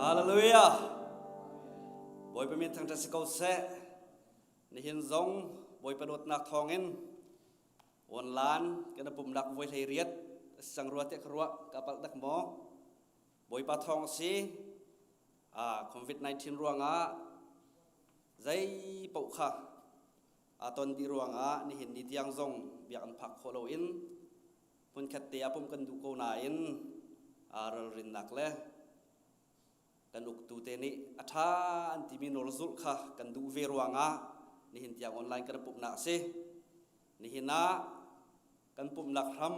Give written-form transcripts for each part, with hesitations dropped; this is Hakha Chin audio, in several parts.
Hallelujah. Bawipa min thangṭhat si ko seh. Nihin zong Bawipa dawtnak thawngin online kan pumnak voi hlei riat sang rua te ka ruah ka palh dak maw? Bawipa thawng si. Ah COVID-19 ruangah zei paoh kha aa ton dih ruangah nihin ni tiang zong biak an phak khawh loin hmunkhat te ah pumh kan duh ko nain aa ralrinnak le kan uktu te nih a ṭha an timi nawl zulh kha kan duh ve ruangah nihin tiang online kan pumhnak a si. Nihin ah kan pumhnak hram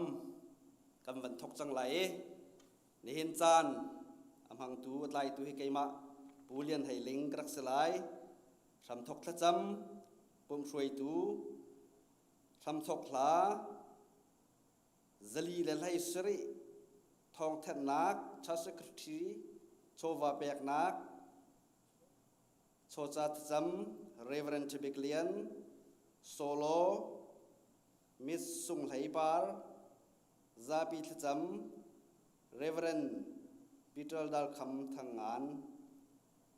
kan van thok cang lai i nihin caan a hmangtu a tlaitu hi keimah Pu Lian Hei Ling ka rak si lai. Hramthok thlacam pumhruaitu hramthok hla 407 thawngthanhnak church secretary chawva peknak chawca thlacam Reverend Tibik Lian solo Miss Sung Hlei Par zapi thlacam Reverend Peter Dal Kham Thang Ngan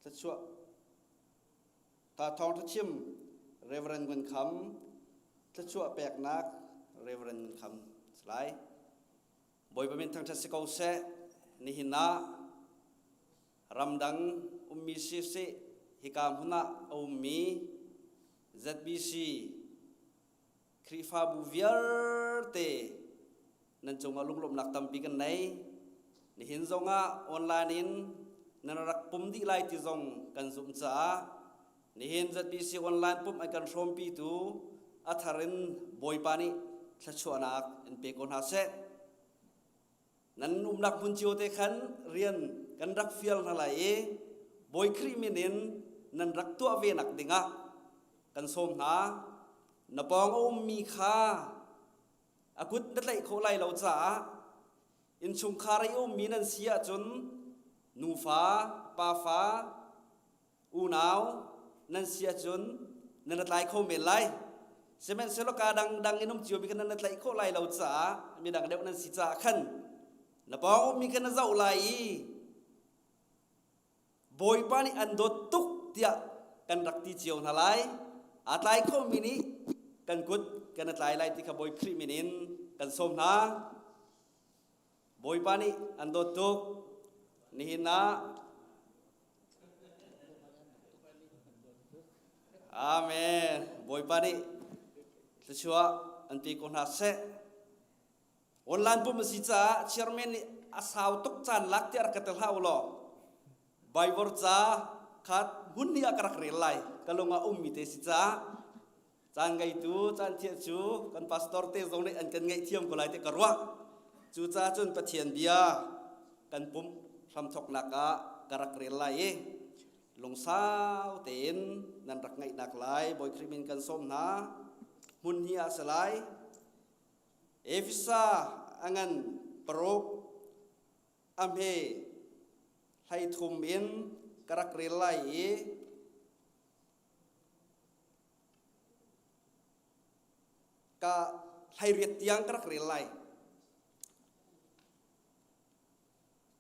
thluachuah Ta thawngṭha chim Reverend Ngun Kham thluachuah peknak Reverend Ngun Kham si lai. Bawipa min thangṭhat si ko seh. Nihin ah ramdang ummi siseh hika hmun ah a ummi ZBC Khrihfabu vialte nan cungah lunglawmhnak tampi kan nei. Nihin zongah online in nan rak pum dih lai ti zong kan zumh caah nihin ZBC online pumh an kan hrawmpitu a thar in Bawipa nih thluachuahnak in pe ko hna seh. Nan umnak hmun cio te khan rian kan rak fial hna lai i Bawi Khrih min in nan rak tuah ve nak dingah kan sawm hna. Na pawng a ummi kha a kut na tlaih khawh lai lo caah innchungkhar i ummi nan si ahcun nufa, pafa, unau nan si ahcun nan i tlai kho men lai. Sihmanhsehlaw ka dangdang in um ciomi kha nan i tlaih khawh lai lo caah midang deuh nan si caah khan na pawng ummi kha na zoh lai i Bawipa nih an dawt tuk tiah kan rak ti cio hna lai. Aa tlai khomi nih kan kut kan i tlai lai ti kha Bawi Khrih min in kan sawm hna. Bawipa nih an dawt tuk. Nihin ah Amen. Bawipa nih thluachuah an pe ko hna seh. Online pum a si caah chairman nih a sau tuk caan lak tiah rak ka tel hlah u law Bible ca kha hmun nih ah ka rak rel lai ka lung ah ummi te si caah caan ngeitu caan thiah cu kan pastor te zong nih an kan ngaihthiam ko lai ti ka ruah cucaah cun Pathian bia kan pumh hramthawknak ah ka rak rel lai i lungsau tein nan rak ngaihnak lai Bawi Khrih min kan sawm hna hmun hi ah si lai Efesa a ngan paruk a hme 13 in ka rak rel lai i ka 18 tiang ka rak rel lai.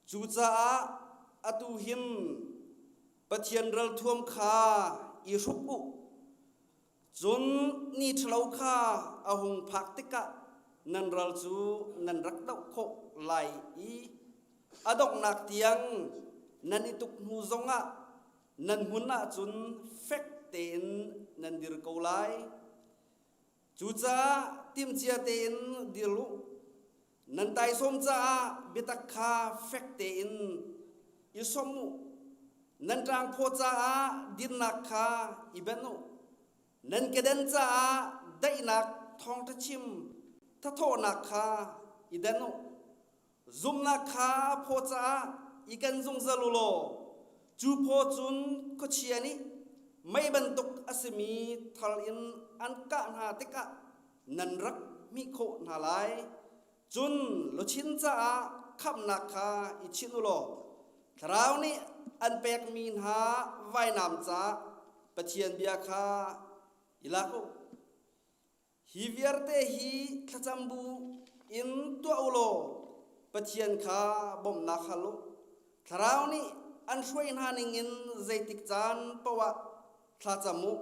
Cucaah atu hin Pathian ralthuam kha i hruk u. Cun ni ṭhalo kha a hung phak tikah nan ral cu nan rak doh khawh lai i a donghnak tiang nan i tuk hnu zongah nan hmun ahcun fek tein nan dir ko lai. Cucaah timhcia tein dir u. Nan taisawm caah biatak kha fek tein i sawm u. Nan ṭangphaw caah dinnak kha i benh u. Nan kedan caah daihnak thawngṭha chim thathawhnak kha i den u. Zumhnak kha phaw caah i ken zungzal u law cu phaw cun khuachia nih mei bantuk a simi thal in an kah hna tikah nan rak hmih khawh hna lai. Cun luchin caah khamhnak kha i chinh u law Thlarau nih an pekmi hna vainam caah Pathian bia kha i lak u. Hi vialte hi thlacam bu in tuah u law Pathian kha bawmhnak hal u. Thlarau nih an hruai hna ningin zeitik caan paoh ah thlacam u.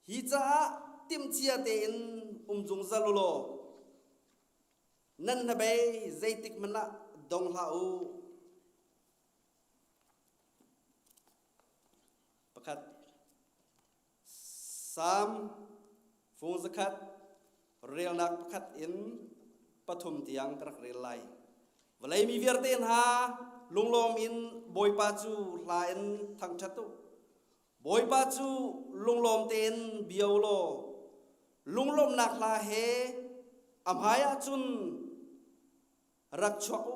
Hi caah timhcia tein um zungzal u law nan hnabei zeitik hmanh ah dong hlah u. Pakhat Salm fung zakhat relnak pakhat in pathum tiang ka rak rel lai. Vawlei mi vialte hna lunglawm in Bawipa cu hla in thangṭhat u. Bawipa cu lunglawm tein bia u law lunglawmhnak hla he a hmaiah cun rak chuak u.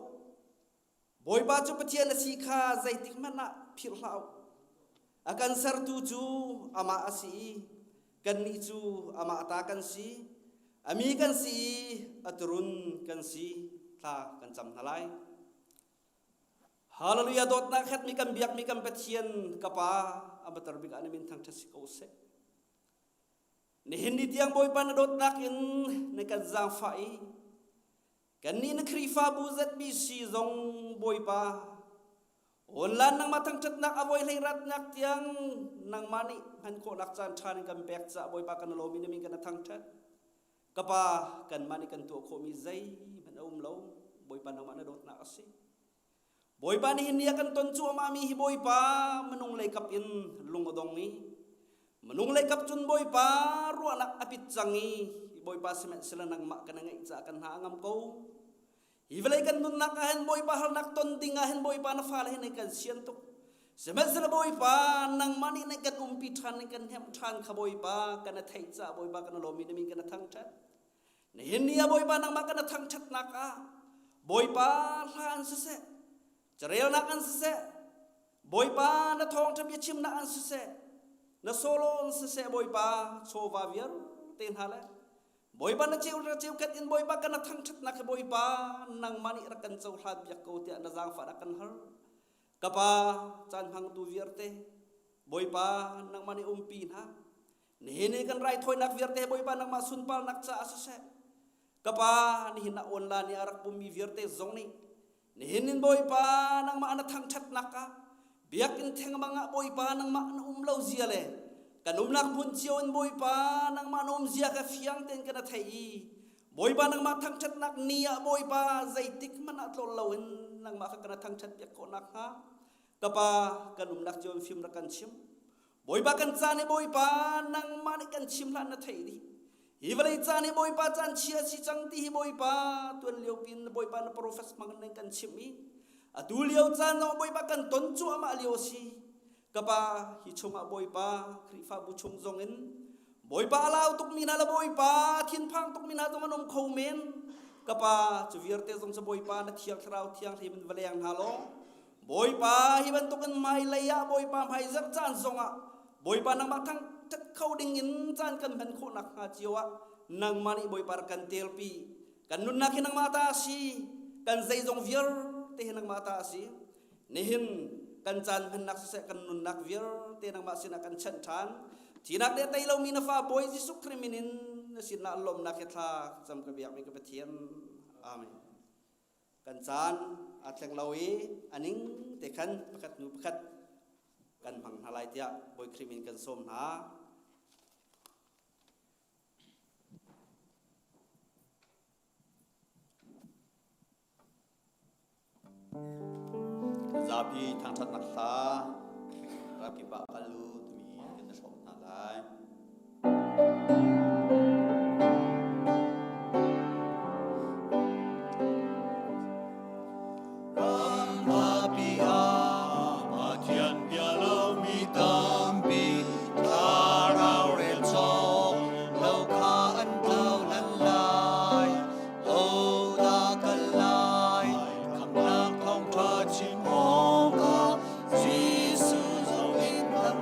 Bawipa cu Pathian a si kha zeitik hmanh ah philh hlah u. A kan sertu cu amah a si i kannih cu amah ta kan si. A mi kan si i a turun kan si. Thla kan cam hna lai. Hallelujah dawtnak khatmi kan biakmi kan Pathian ka Pa a batar bik ah na min thangṭhat si ko seh. Nihin ni tiang Bawipa na dawtnak in na kan zaangfah i Kannih na Khrihfabu ZBC zong Bawipa online nangmah thangṭhatnak a voi hleiratnak tiang nangmah nih hman khawhnak caan ṭha in kan pek caah Bawipa kan lawm i na min kan thangṭhat. Ka Pa, kanmah nih kan tuah khawhmi zeihmanh a um lo. Bawipa nangmah na dawtnak a si. Bawipa nih hin ni a kan ton cuahmahmi hi Bawipa minung leikap in lung a dong i minung leikap cun Bawipa ruahnak a pit cang i Bawipa sihmanhsehlaw nangmah kan ngeih caah kan hna a ngam ko. Hi vawlei kan nunnak ah hin Bawipa harnak ton ding ah hin Bawipa na fale hin kan sian tuk. Sihmanhsehlaw Bawipa nangmah nih na kan umpi ṭhan kan hnemh ṭhan kha Bawipa kan a theih caah Bawipa kan lawm i na min kan a thangṭhat. Nihin ni ah Bawipa nangmah kan thangṭhatnak ah Bawipa hla an siseh, carelnak an siseh, Bawipa na thawngṭha biachimnak an siseh, na solo an siseh Bawipa chawva vialte hna le Bawipa na cheu ra cheu khat in Bawipa kan thangṭhatnak hi Bawipa nangmah nih rak kan cohlan piak ko tiah na zaangfah kan har. Ka pa caan hmangtu vialte Bawipa nangmah nih umpi hna. Nihin i kan raithawinak vialte Bawipa nangmah sunparnak caah siseh, ka pa nihin ah online i a rak pummi vialte zong nih nihin in Bawipa nangmah na thangṭhatnak ah biakinn thengmang ah Bawipa nangmah na um lo zia le kan umnak hmun cio in Bawipa nangmah na um zia kha fiang tein kan theih i Bawipa nangmah thangṭhatnak ni ah Bawipa zeitik hmanh ah tlawl loin nangmah kha kan thangṭhat piak khawh nakhnga ka pa kan umnak cio in fim rak kan chim Bawipa kan caan hi Bawipa nangmah nih kan chim hlan na theih dih. Hi vawlei caan hi Bawipa caan chia si cang ti hi Bawipa tuan lio pin Bawipa na profet hmang in kan chimh i atu lio caan zong Bawipa kan ton cuahmah lio si. Ka pa hi chungah Bawipa Khrihfabu chung zong in Bawipa a lau tukmi hna le Bawipa thinphang tukmi hna zong an um kho men. Ka pa cu vialte zong cu Bawipa na thiang thlarau thianghlim in va leng hna law Bawipa hi bantukin hmailei ah Bawipa hmaizarh caan zongah Bawipa nangmah thangṭhat kho dingin caan kan hman khawh nakhnga cio ah nangmah nih Bawipa rak kan telpi. Kan nunnak hi nangmah ta a si. Kan zeizong vialte hi nangmah ta a si. Nihin kan caan hmannak siseh kan nunnak vialte nangmah sinah kan chanh ṭhan. Thinak le tei lomi na fa Bawi Jesuh Khrih min in na sinah lawmhnak he thla cam ka biakmi ka Pathian. Amen. Kan caan aa thleng lo i a ning te khan pakhat hnu pakhat kan hmang hna lai tiah Bawi Khrih min kan sawm hna. Zapi thangṭhatnak hla ramkip ah kal u timi kan i hrawm hna lai. Rampi ah Pathian bia lomi tampi thlarau rel cawk lo kha an tlau lan lai. Hodah kal lai khamnak thawngṭha chim awkah Jesuh zong in lam.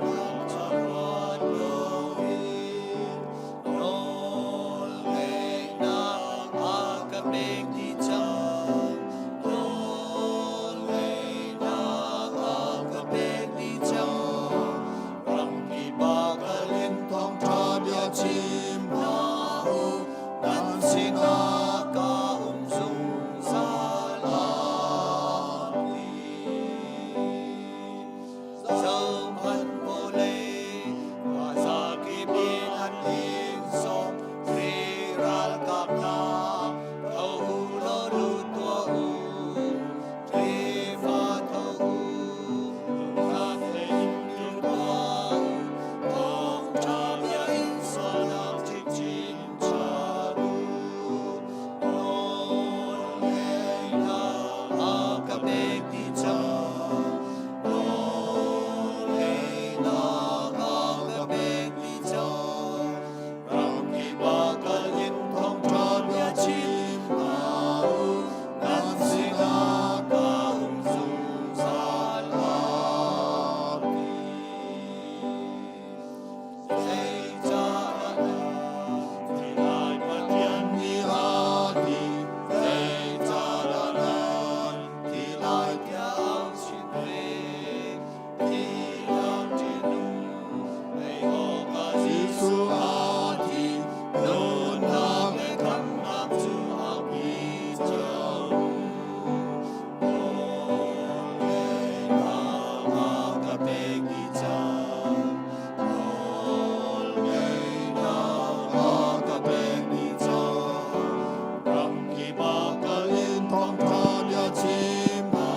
thawngṭha bia chim hna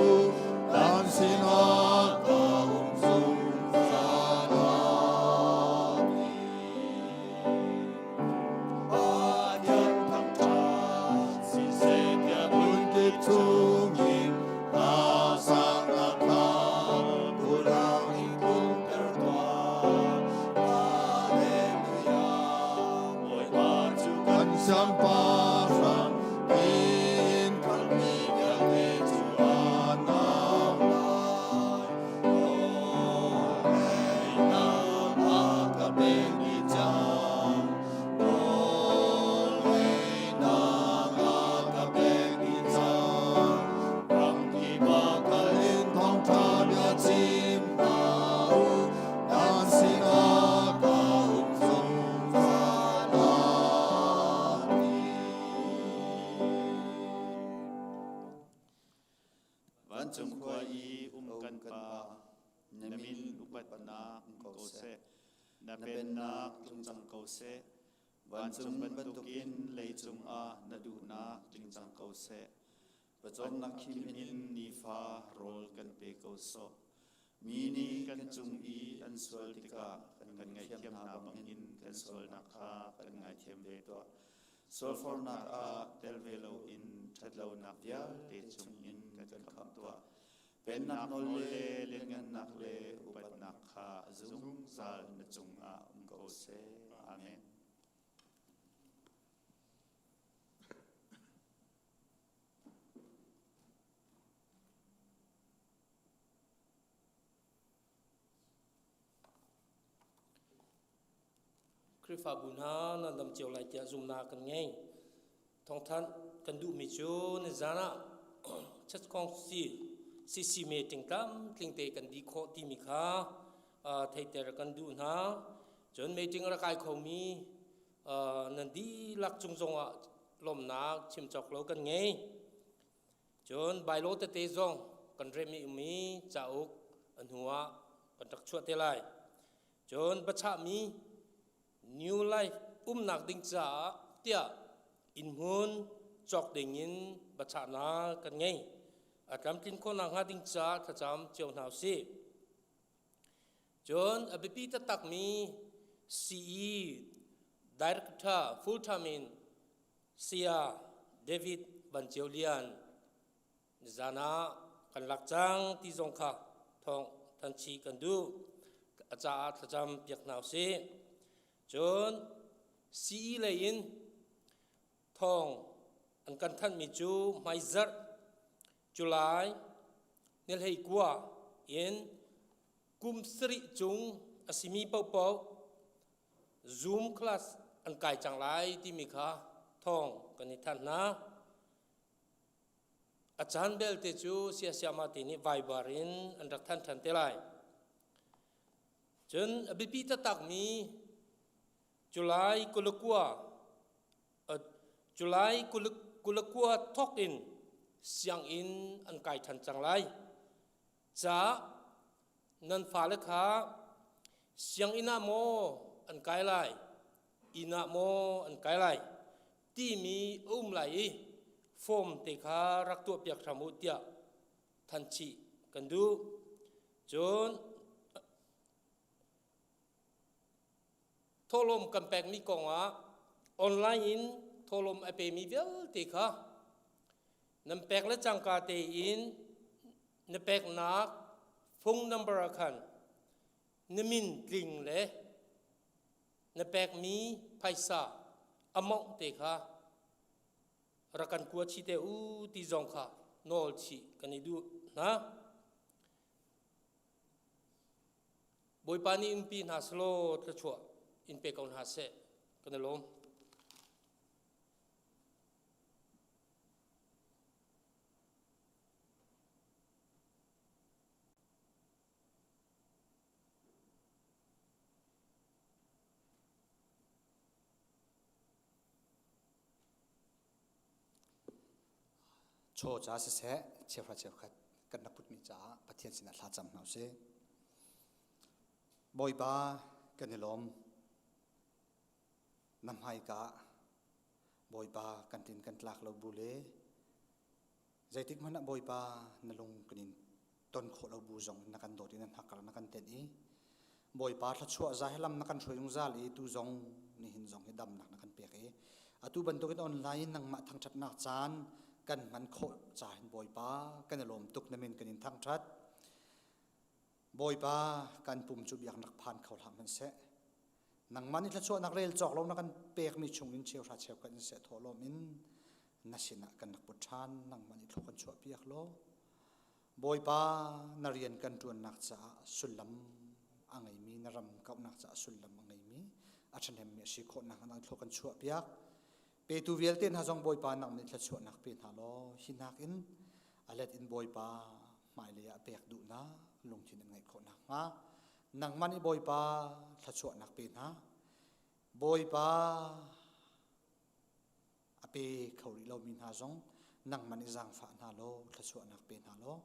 u, nan sinah ka um zungzal. Amen. Pathian thangṭhat siseh tiah phunkip chungin thazaangnak kha khulrang in tlunter tuah. Hallelujah. Bawipa cu kan siangpahrang in khalhmi vialte cu an au lai. Nawlngeihnak a ka pek dih cang. Nawlngeihnak a ka pek dih cang. Ramkip ah kal in thawngṭha bia chim hna u. Nan sinah ka um zungzal. Amen. Vancung khua i um kan Pa, na min upatnak um ko seh. Na pennak tlung cang ko seh. Vancung bantukin leicung ah na duhnak tling cang ko seh. Pawcawmnak khim in nifa rawl kan pe ko sawh. Mi nih kan cung i an sual tikah kan ngaihthiam hna bangin kan sualnak kha kan ngaithiam ve tuah. Sualfornak ah tel ve loin ṭhatlonak vialte chungin kan khamh tuah. Pennak nawl le lianngannak le upatnak kha zungzal na cungah um ko seh. Amen. Khrihfabu hna nan dam cio lai tiah zumhnak kan ngei. Thawngthanh kan duhmi cu nizan ah Church Council CC meeting tlamtling te kan dih khawh timi kha theihter kan duh hna. Cun meeting a rak kai khomi nan dihlak cung zongah lawmhnak chim cawk lo kan ngei. Cun bylaw tete zong kan remmi ummi cauk a hnu ah kan rak chuah te lai. Cun biachahmi New Life umnak ding caah tiah innhmun cawk ding in biachahnak kan ngei. A tlamtlin khawhnak hnga ding caah thlacam cio hna usih. Cun a biapi taktakmi CE Director full time in Saya David Van Ceu Lian nizan ah kan lak cang ti zong kha thawng thanchi kan duh. A caah thlacam piak hna usih. Cun CE lei in thawng an kan thanhmi cu hmaizarh July ni 19 in kum sarih cung a simi paohpaoh Zoom class an kai cang lai timi kha thawng kan i thanh hna. A caan belte cu siasiama te nih Viber in an rak thanh ṭhan te lai. Cun a biapi taktakmi July 29 July 29 thawk in sianginn an kai ṭhan cang lai. Ca nan fale kha sianginn ah maw an kai lai, inn ah maw an kai lai timi a um lai i form te kha rak tuahpiak hram u tiah thanchih kan duh. Cun thawhlawm kan pekmi kongah online in thawhlawm a pemi vialte kha nan pek le cangka tein na peknak phone number ah khan na min tling le na pekmi phaisa amount te kha rak kan kua chih te u ti zong kha nawl chih kan i duh hna. Bawipa nih in pi hna selaw thluachuah in pe ko hna seh. Kan i lawm. Chaw ca siseh cheuhra cheukhat kan rak putmi caah Pathian sinah thla cam hna usih. Bawipa kan i lawm. Na hmaika Bawipa kan tin kan tlak lo bu le. Zeitik hmanh ah Bawipa na lung kan in ton khawh lo bu zong na kan dawt i na hnakkar na kan tenh i Bawipa thluachuah za he lam na kan hruai zungzal i tu zong nihin zong hi damnak na kan pek i atu bantukin online in nangmah thangṭhatnak caan kan hman khawh ca hin Bawipa kan i lawm tuk na min kan in thangṭhat. Bawipa kan pum cu biaknak phan kho hlah hmanhseh nangmah nih thluachuahnak rel cawk lo na kan pekmi chung in cheuhra cheukhat in seh thawhlawm in na sinah kan rak put ṭhan nangmah nih thlua kan chuahpiak law Bawipa na rian kan ṭuannak caah sullam a ngeimi na ram kauhnak caah sullam a ngeimi a ṭhahnemmi a si khawh nakhnga nang thlua kan chuahpiak petu vialte hna zong Bawipa nang nih thluachuahnak pe hna law hi nakin a let in Bawipa hmailei ah pek duhnak lungthin an ngeih khawh nakhnga nangmah nih Bawipa thluachuahnak pe hna Bawipa a pe kho rih lomi hna zong nangmah nih zaangfah hna law thluachuahnak pe hna law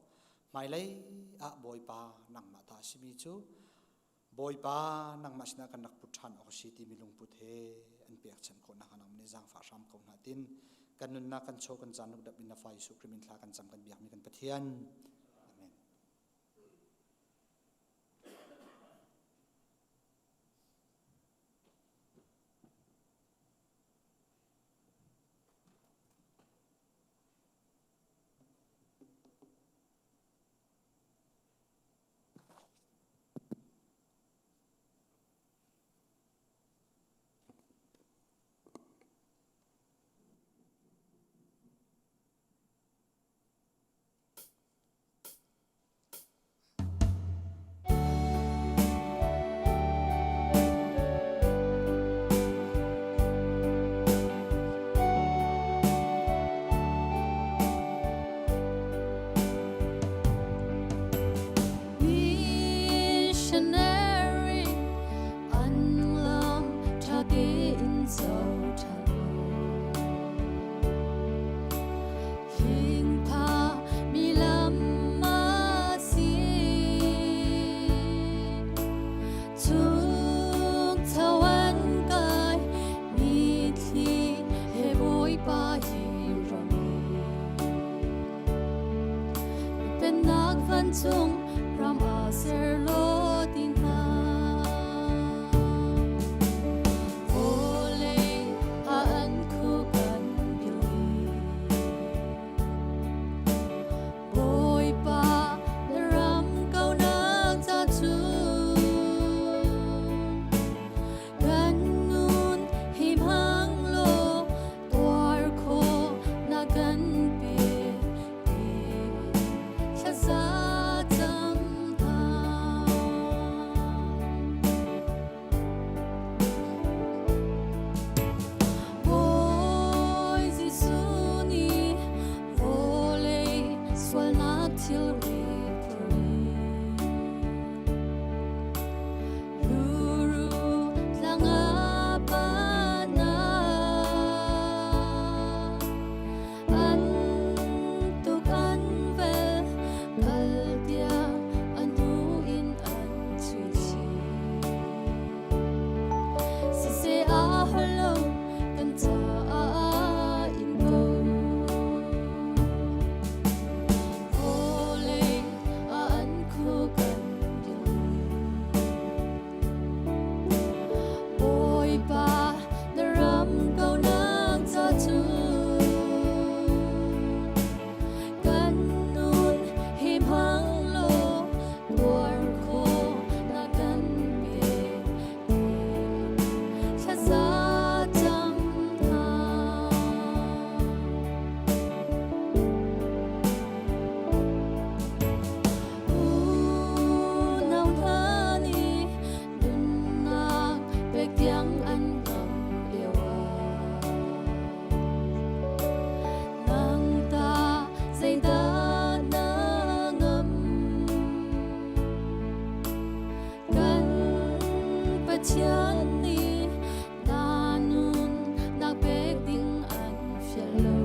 hmailei ah Bawipa nangmah ta a simi cu Bawipa nangmah sinah kan rak put ṭhan awk a si timi lungput he an pekchanh khawh nakhnga nangmah nih zaangfah hram ko hna tin kan nunnak kan chaw kan caan lungdap in na fa Jesuh Khrih min thla kan cam kan biakmi kan Pathian. Amen. Missionary an lam ṭha tein zoh ṭhan Hingpha mi lam a si. Chung chau an kai mitthli he Bawipa hi rami. Pennak vancung ram ah ser law ti hna. Vawlei ah an khu kan bil Bawipa na ram kaunak ca cu kan nun hi hmang law tuar khawh na kan pe tiin thlaza cam hna. Bawi Jesuh nih vawlei sualnak thilri phurh Luru tlang a pana an tuk an vel kal tiah an hnu in an chui chih. Siseh a halo kan caah in ko. Vawlei ah an khu kan bil. Bawipa na ram kaunak ca cu kan nun hi hmang law tuar khawh na kan pe thlaza cam hna. Unau hna nih nunnak pek tiang an ngam lio ah nang ta zeidah na ngam? Kan Pathian nih na nun nak pek ding an fial lo.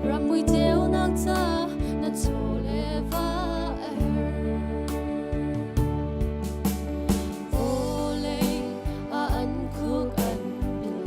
Ramui ceunak ca na chaw le va a herh. Vawlei ah an khuk an bil.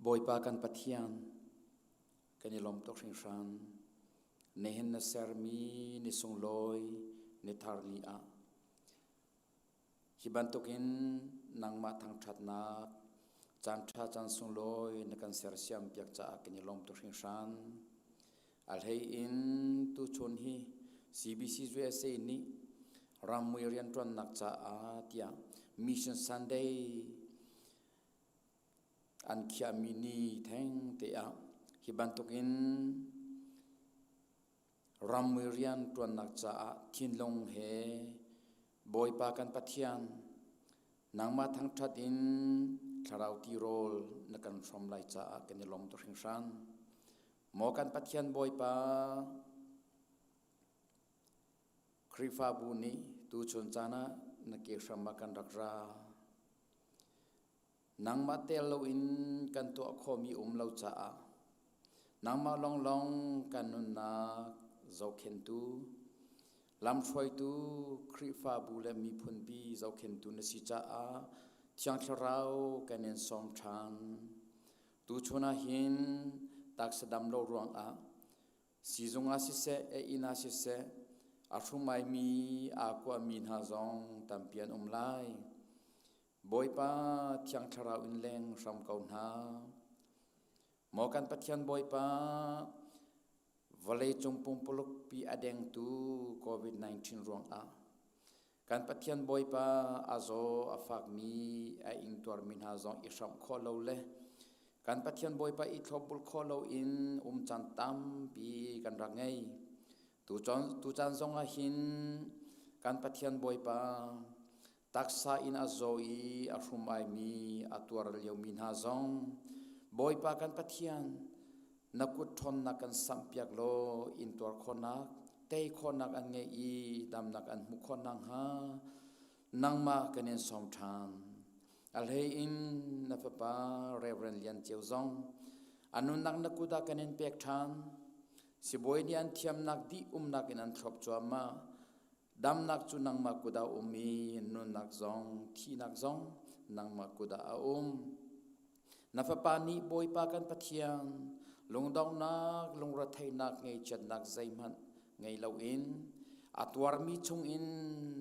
Bawipa kan Pathian, kan i lawm tuk hringhran. Nihin na sermi ni sunglawi ni thar ni ah hi bantukin nangmah thangṭhatnak caan ṭha caan sunglawi na kan sersiam piak caah kan i lawm tuk hringhran. A hlei in tuchun hi CBC USA nih rammui rianṭuannak caah tiah Mission Sunday an khiahmi ni thengte ah hi bantukin rammui rian ṭuannak caah thinlung he Bawipa kan Pathian nangmah thangṭhat in thlarau tirawl na kan hrawm lai caah kan i lawm tuk hringhran. Maw kan Pathian Bawipa, Khrihfabu nih tuchun caan ah na ke hram ah kan rak ra. Nangmah tel loin kan tuah khawhmi um lo caah nangmah lawnglawng kan nunnak zohkhenhtu, lamhruaitu Khrihfabu le miphunpi zohkhenhtu na si caah Thiang Thlarau kan in sawm ṭhan. Tuchun ah hin taksa dam lo ruangah siizung ah siseh, inn ah siseh, a hrumaimi aa kuahmi hna zong tampi an um lai. Bawipa Thiang Thlarau in leng hram ko hna. Maw kan Pathian Bawipa, vawleicung pumpuluk pi a dengtu COVID-19 ruangah kan Pathian Bawipa a zaw a fakmi a ingtuarmi hna zong i hramh khawh lo le kan Pathian Bawipa i thlopbul khawh loin um caan tampi kan rak ngei. Tucaan zong ah hin kan Pathian Bawipa taksa in a zaw i a hrum aimi a tuar liomi hna zong Bawipa kan Pathian na kut ṭhawnnak kan samhpiak law intuar khawhnak tei khawhnak an ngeih i damnak an hmuh khawh nakhnga nangmah kan in sawm ṭhan. A hlei in na fapa Reverend Lian Ceu zong a nunnak na kut ah kan in pek ṭhan. Sibawi nih an thiamnak dih umnak in an thlop cuahmah. Damnak cu nangmah kut ah um i nunnak zong thihnak zong nangmah kut ah a um. Na fapa nih Bawipa kan Pathian lungdonghnak lungretheihnak ngeichiatnak zeihmanh ngei loin a tuarmi chungin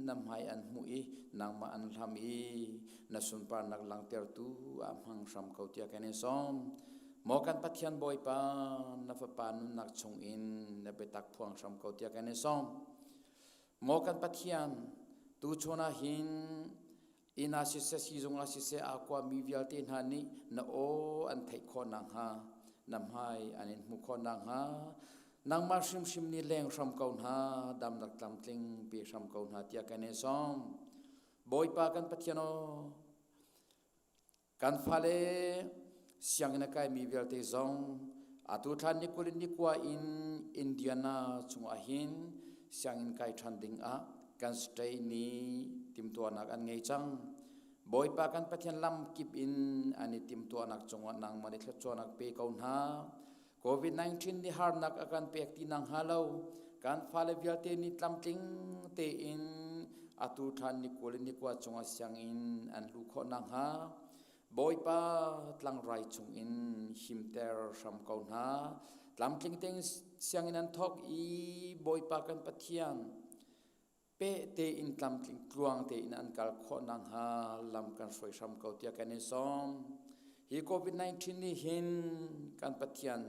na hmai an hmuh i nangmah an hlam i na sunparnak langhtertu ah hmang hram ko tiah kan in sawm. Maw kan Pathian Bawipa na fapa nunnak chungin na biatak phuang hram ko tiah kan in sawm. Maw kan Pathian, tuchun ah hin inn ah siseh, siizung ah siseh aa kuami vialte hna nih na aw an theih khawh nakhnga, na hmai an in hmuh khawh nakhnga, nangmah hrimhrim nih leng hram ko hna, damnak tlamtling pe hram ko hna tiah kan in sawm. Bawipa kan Pathian aw, Kan fale sianginn a kaimi vialte zong atu thla ni 20 in ni kua in Indiana chungah hin sianginn kai ṭhan ding ah kan state nih timhtuahnak an ngei cang. Bawipa kan Pathian lam kip in an i timhtuahnak cungah nangmah nih thluachuahnak pe ko hna. COVID-19 nih harnak a kan pek ti nang hnga lo. Kan fale vialte nih tlamtling tein atu ṭhan ni 20 in ni kua cungah sianginn an luh khawh nakhnga Bawipa tlangrai chungin himter hram ko hna. Tlamtling tein sianginn an thawk i Bawipa kan Pathian peh tein tlamtling tluang tein an kal khawh nakhnga lam kan hruai hram ko tiah kan in sawm. Hi COVID-19 nih hin kan Pathian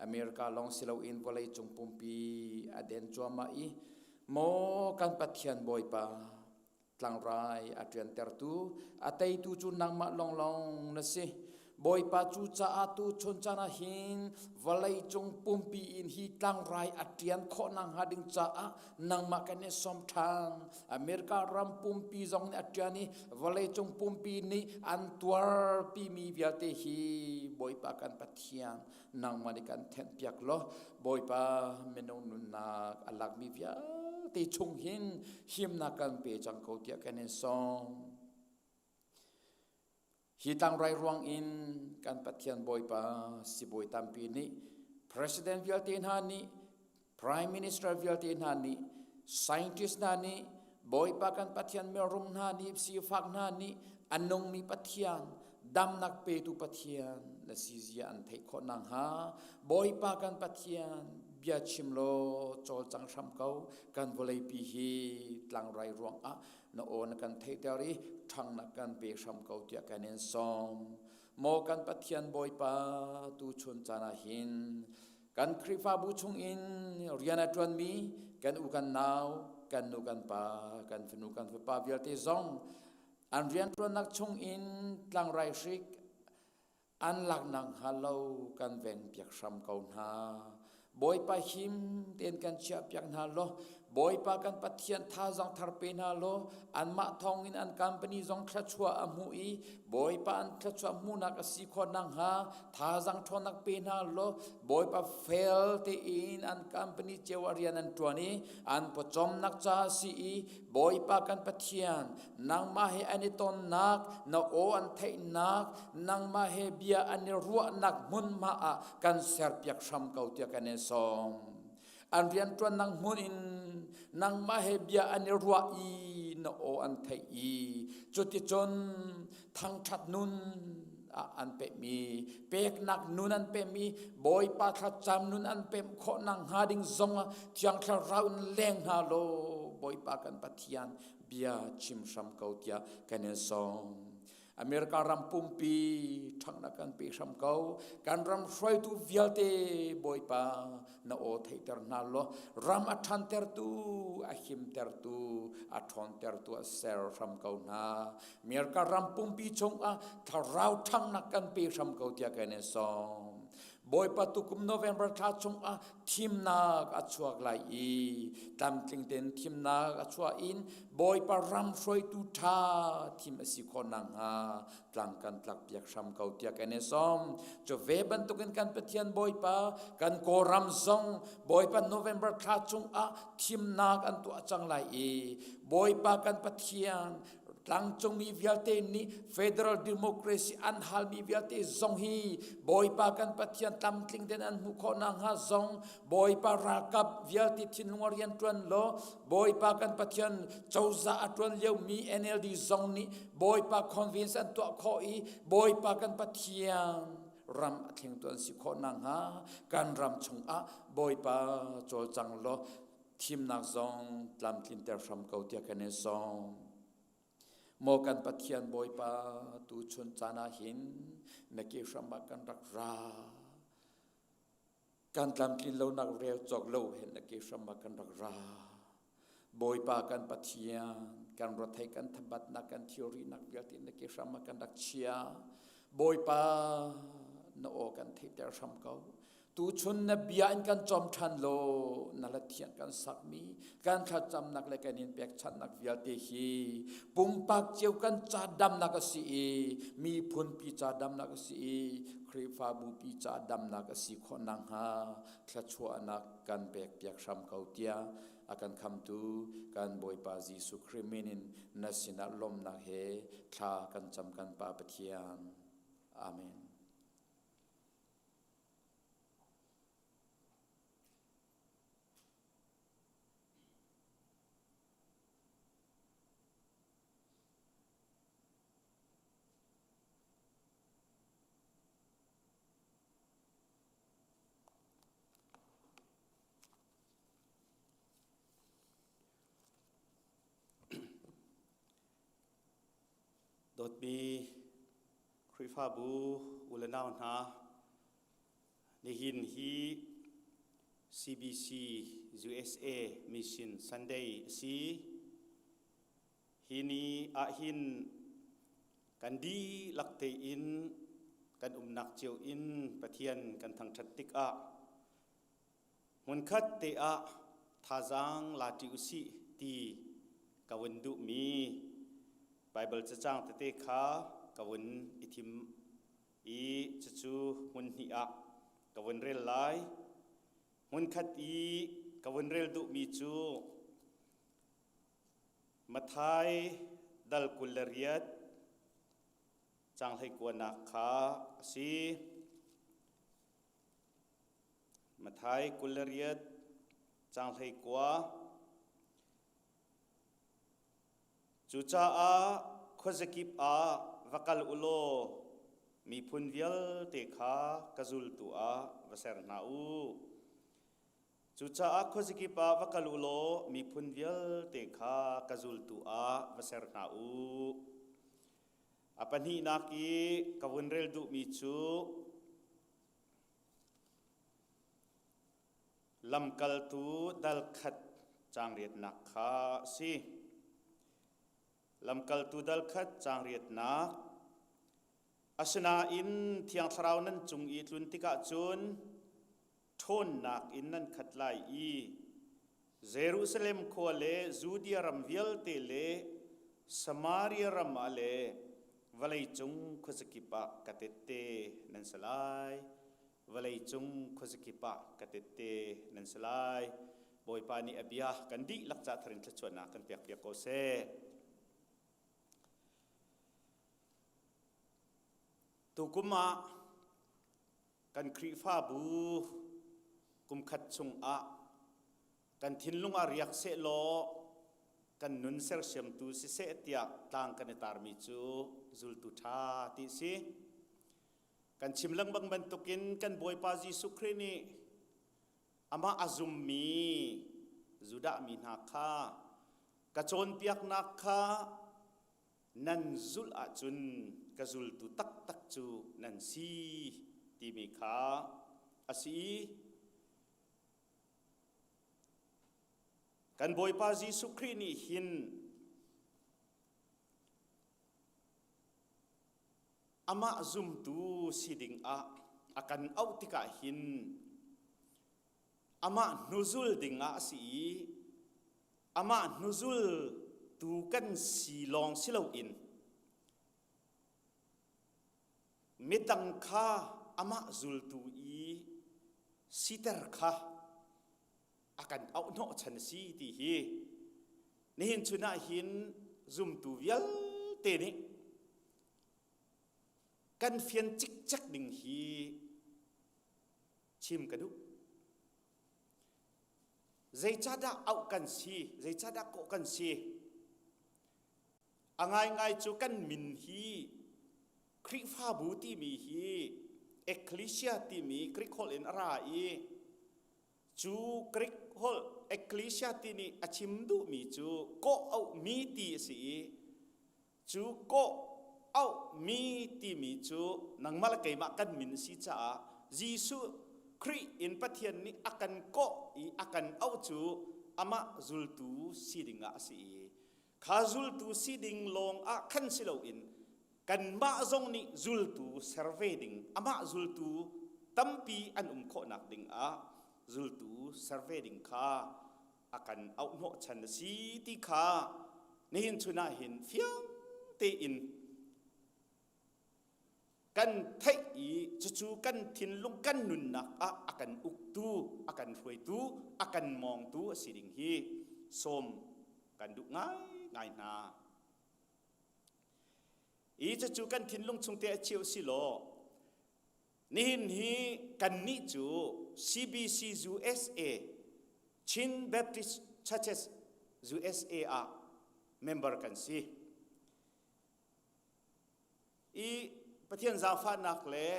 America lawng si loin vawleicung pumpi a den cuahmah i maw kan Pathian Bawipa tlangrai a ṭiantertu a teitu cu nangmah lawnglawng na si. Bawipa cu caah tu chun caan ah hin vawleicung pumpi in hi tlangrai a ṭian khawh nakhnga ding caah nangmah kan i sawm ṭhan. America ram pumpi zong nih a ṭian i vawleicung pumpi nih an tuarpimi vialte hi Bawipa kan Pathian nangmah nih kan thenhpiak law Bawipa minung nunnak a lakmi vialte chung hin himnak kan pe cang ko tiah kan in sawm. Hi tlangrai ruang in kan Pathian Bawipa sibawi tampi nih President vialte hna nih Prime Minister vialte hna nih scientist hna nih Bawipa kan Pathian mirum hna nih sifak hna nih a nungmi Pathian Damnak petu Pathian na si zia an theih khawh nakhnga Bawipa kan Pathian bia chim law cawlcang hram ko. Kan vawleipi hi tlangrai ruangah na aw na kan theihter i ṭhangnak kan pe hram ko tiah kan in sawm. Maw kan Pathian Bawipa, tuchun caan ah hin kan Khrihfabu chungin rian a ṭuanmi kan u kan nau, kan nu kan pa, kan fanu kan fapa vialte zong an rianṭuannak chungin tlangrai hrik an laknak hnga lo kan veng piak hram ko hna. Bawipa him tein kan chiah piak hna law Bawipa kan Pathian thazaang thar pe hna law anmah thawngin an company zong thluachuah a hmuh i Bawipa an thluachuah hmuhnak a si khawh nakhnga thazaang ṭhawnnak pe hna law Bawipa fel tein an company cio ah rian an ṭuan i an pawcawmnak ca a si i Bawipa kan Pathian nangmah he an i tonnak na aw an theihnak nangmah he bia an i ruahnak hmunhma ah kan serpiak hram ko tiah kan in sawm. An rianṭuannak hmun in nangmah he bia an i ruah i na aw an theih i cuticun thangṭhat nun ah an pehmi peknak nun an pehmi Bawipa thlacam nun an pemh khawh nakhnga ding zongah Thiang Thlarau in leng hna law Bawipa kan Pathian bia chim hram ko tiah kan in sawm. America ram pumpi ṭhanghnak kan pe hram ko. Kan ram hruaitu vialte Bawipa na aw theihter hna law ram a ṭhantertu, a himtertu, a ṭhawntertu a ser hram ko hna. America ram pumpi chungah thlarau ṭhanghnak kan pe hram ko tiah kan in sawm. Bawipa tukum November thla chungah thimnak a chuak lai i tlamtling tein thimnak a chuah in Bawipa ram hruaitu ṭha thim a si khawh nakhnga tlang kan tlak piak hram ko tiah kan i sawm. Cu ve bantukin kan Pathian Bawipa kan Kawlram zong Bawipa November thla chungah thimnak an tuah cang lai i Bawipa kan Pathian tlangcungmi vialte nih federal democracy an halmi vialte zong hi Bawipa kan Pathian tlamtling tein an hmuh khawh nakhnga zong Bawipa ralkap vialte thinlung a rian ṭuan law Bawipa kan Pathian cozah a ṭuan liomi NLD zong nih Bawipa convince an tuah khawh i Bawipa kan Pathian ram a thlengtu an si khawh nakhnga kan ram chungah Bawipa cawlcang law thimnak zong tlamtlinter hram ko tiah kan i sawm. Maw kan Pathian Bawipa tu chun caan ah hin na ke hram ah kan rak ra. Kan tlamtlin lonak rel cawk lo hen na ke hram ah kan rak ra. Bawipa kan Pathian kan rathei kan thabatnak kan thilrinak vialte na ke hram ah kan rak chia. Bawipa na aw kan theihter hram ko. Tuchun na bia in kan cawm ṭhan law na la thiang kan sakmi kan thlacamnak le kan in pekchanhnak vialte hi pumpak cio kan ca damnak a si i miphunpi ca damnak a si i Khrihfabu pi ca damnak a si khawh nakhnga thluachuahnak kan pekpiak hram ko tiah a kan khamtu kan Bawipa Jesuh Khrih min in na sinah lawmhnak he thla kan cam kan Pa Pathian. Amen. Dawtmi Khrihfabu u le nau hna, nihin hi CBC USA Mission Sunday a si. Hi ni ahhin kan dihlak tein kan umnak cio in Pathian kan thangṭhat tikah hmunkhat te ah thazaang la ṭi usih ti ka vun duhmi Baibal cacang tete kha ka vun i thim i cucu hmun hnih ah ka vun rel lai. Hmunkhat i ka vun rel duhmi cu Matthai dal 28 caang 19 kha a si. Matthai 28 caang 19 Cucaah khuazakip ah va kal u law. Miphun vialte kha ka zultu ah va ser hna u. Cucaah khuazakip ah va kal u law miphun vialte kha ka zultu ah va ser hna u. A pahnihnak i ka vun rel duhmi cu lamkaltu dal khat caang riatnak kha a si. Lamkaltu dal khat caang riatnak Asinain Thiang Thlarau nan cung i tlun tikah cun ṭhawnnak in nan khat lai i Jerusalem khua le Judea ram vialte le Samaria ram ah le vawleicung khuazakip ah ka tette nan si lai. Vawleicung khuazakip ah ka tette nan si lai. Bawipa nih a bia kan dihlak ca thar in thluachuahnak kan pekpiak ko seh. Tukum ah kan Khrihfabu kumkhat chungah kan thinlung ah riak sehlaw kan nun sersiamtu siseh tiah tlang kan i tarmi cu zultu ṭha ti si. Kan chim lengmang bantukin kan Bawipa Jesuh Khrih nih amah a zummi Judah mi hna kha ka cawnpiaknak kha nan zulh ahcun ka zultu taktak cu nan si timi kha a si i kan Bawipa Jesuh Khrih nih hin amah zumtu si dingah a kan auh tikah hin amah hnuzul dingah a si i amah hnuzul tu kan si lawng si loin midang kha amah zultu i siter kha a kan auh hnawhchan a si ti hi nihin chun ah hin zumtu vialte nih kan fian cikcek ding hi chim ka duh. Zeicahdah auh kan si? Zeicahdah kawh kan si? A ngaingai cu kan min hi Khrihfabu timi hi Ecclesia timi Greek holh in a ra i cu Greek holh Ecclesia ti nih a chim duhmi cu kawh auhmi ti a si i Cu kawh auhmi timi cu nangmah le keimah kan min a si caah Jesuh Khrih in Pathian nih a kan kawh i a kan auh cu amah zultu si dingah a si i kha zultu si ding lawng ah khan si loin kanmah zong nih zultu ser ve ding amah zultu tampi an um khawhnak ding ah zultu ser ve ding kha a kan auh hnawhchan a si ti kha nihin chun ah hin fiang tein kan theih i cucu kan thinlung kan nunnak ah a kan uktu a kan hruaitu a kan mawngtu a si ding hi sawm kan duh ngai ngai hna i cucu kan thinlung chungte a cheu si law Nihin hi kannih cu CBC USA Chin Baptist Churches USA ah member kan si. I Pathian zaangfahnak le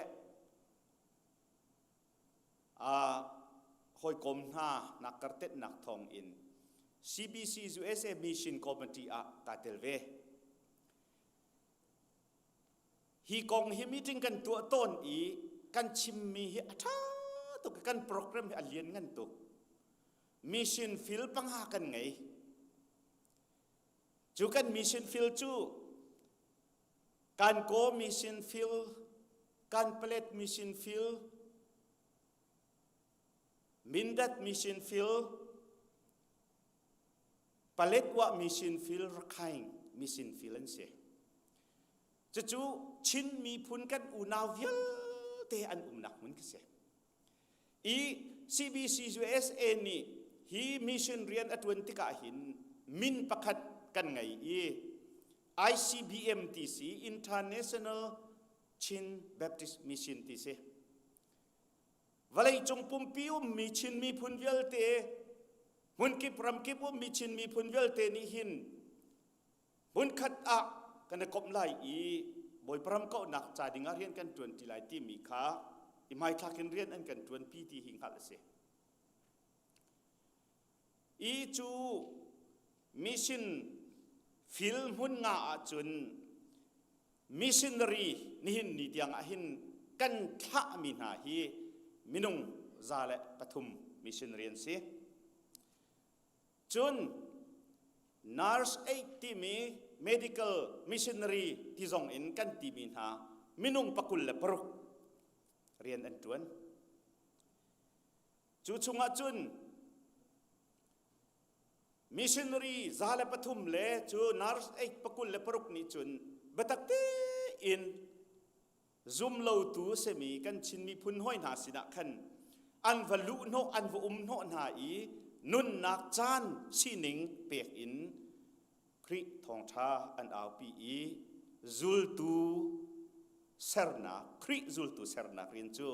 uh, hawikom hna nak kartetnak thawng in CBC USA Mission Committee ah kaa tel ve. Hi kong hi meeting kan tuah tawn i kan chimmi hi a ṭha tuk kan program hi a lian ngan tuk. Mission field panga kan ngei. Cu kan mission field cu Kankaw mission field, Kanpalet mission field, Mindat mission field, Paletwa mission field, Rakhine mission field an si. Cucu Chin miphun kan unau vialte an umnak hmun khi si. I CBC USA nih hi mission rian a ṭuan tikah hin min pakhat kan ngei i ICBM ti si International Chin Baptist Mission ti si. Vawleicung pumpi ummi Chin miphun vialte hmunkip ramkip ummi Chin miphun vialte nih hin hmunkhat ah kan i komh lai i. Bawipa ram kauhnak ca dingah rian kan ṭuan ṭi lai timi kha i hmaithlak in rian an kan ṭuanpi ti hi hngalh a si. I cu mission field hmun nga ahcun missionary nihin ni tiang ah hin kan thlahmi hna hi minung 103 missionary an si. Cun nurse aid timi medical missionary ti zong in kan timi hna minung 26 rian an ṭuan. Cu chungah cun missionary 103 le cu nurse aid 26 nih cun biatak tein Zumlotu simi kan Chin miphun hawi hna sinah khan an va luhhnawh an va umhnawh hna i nunnak caan sining pek in Khrih thawngṭha an aupi i zultu sernak Khrih zultu sernak rian cu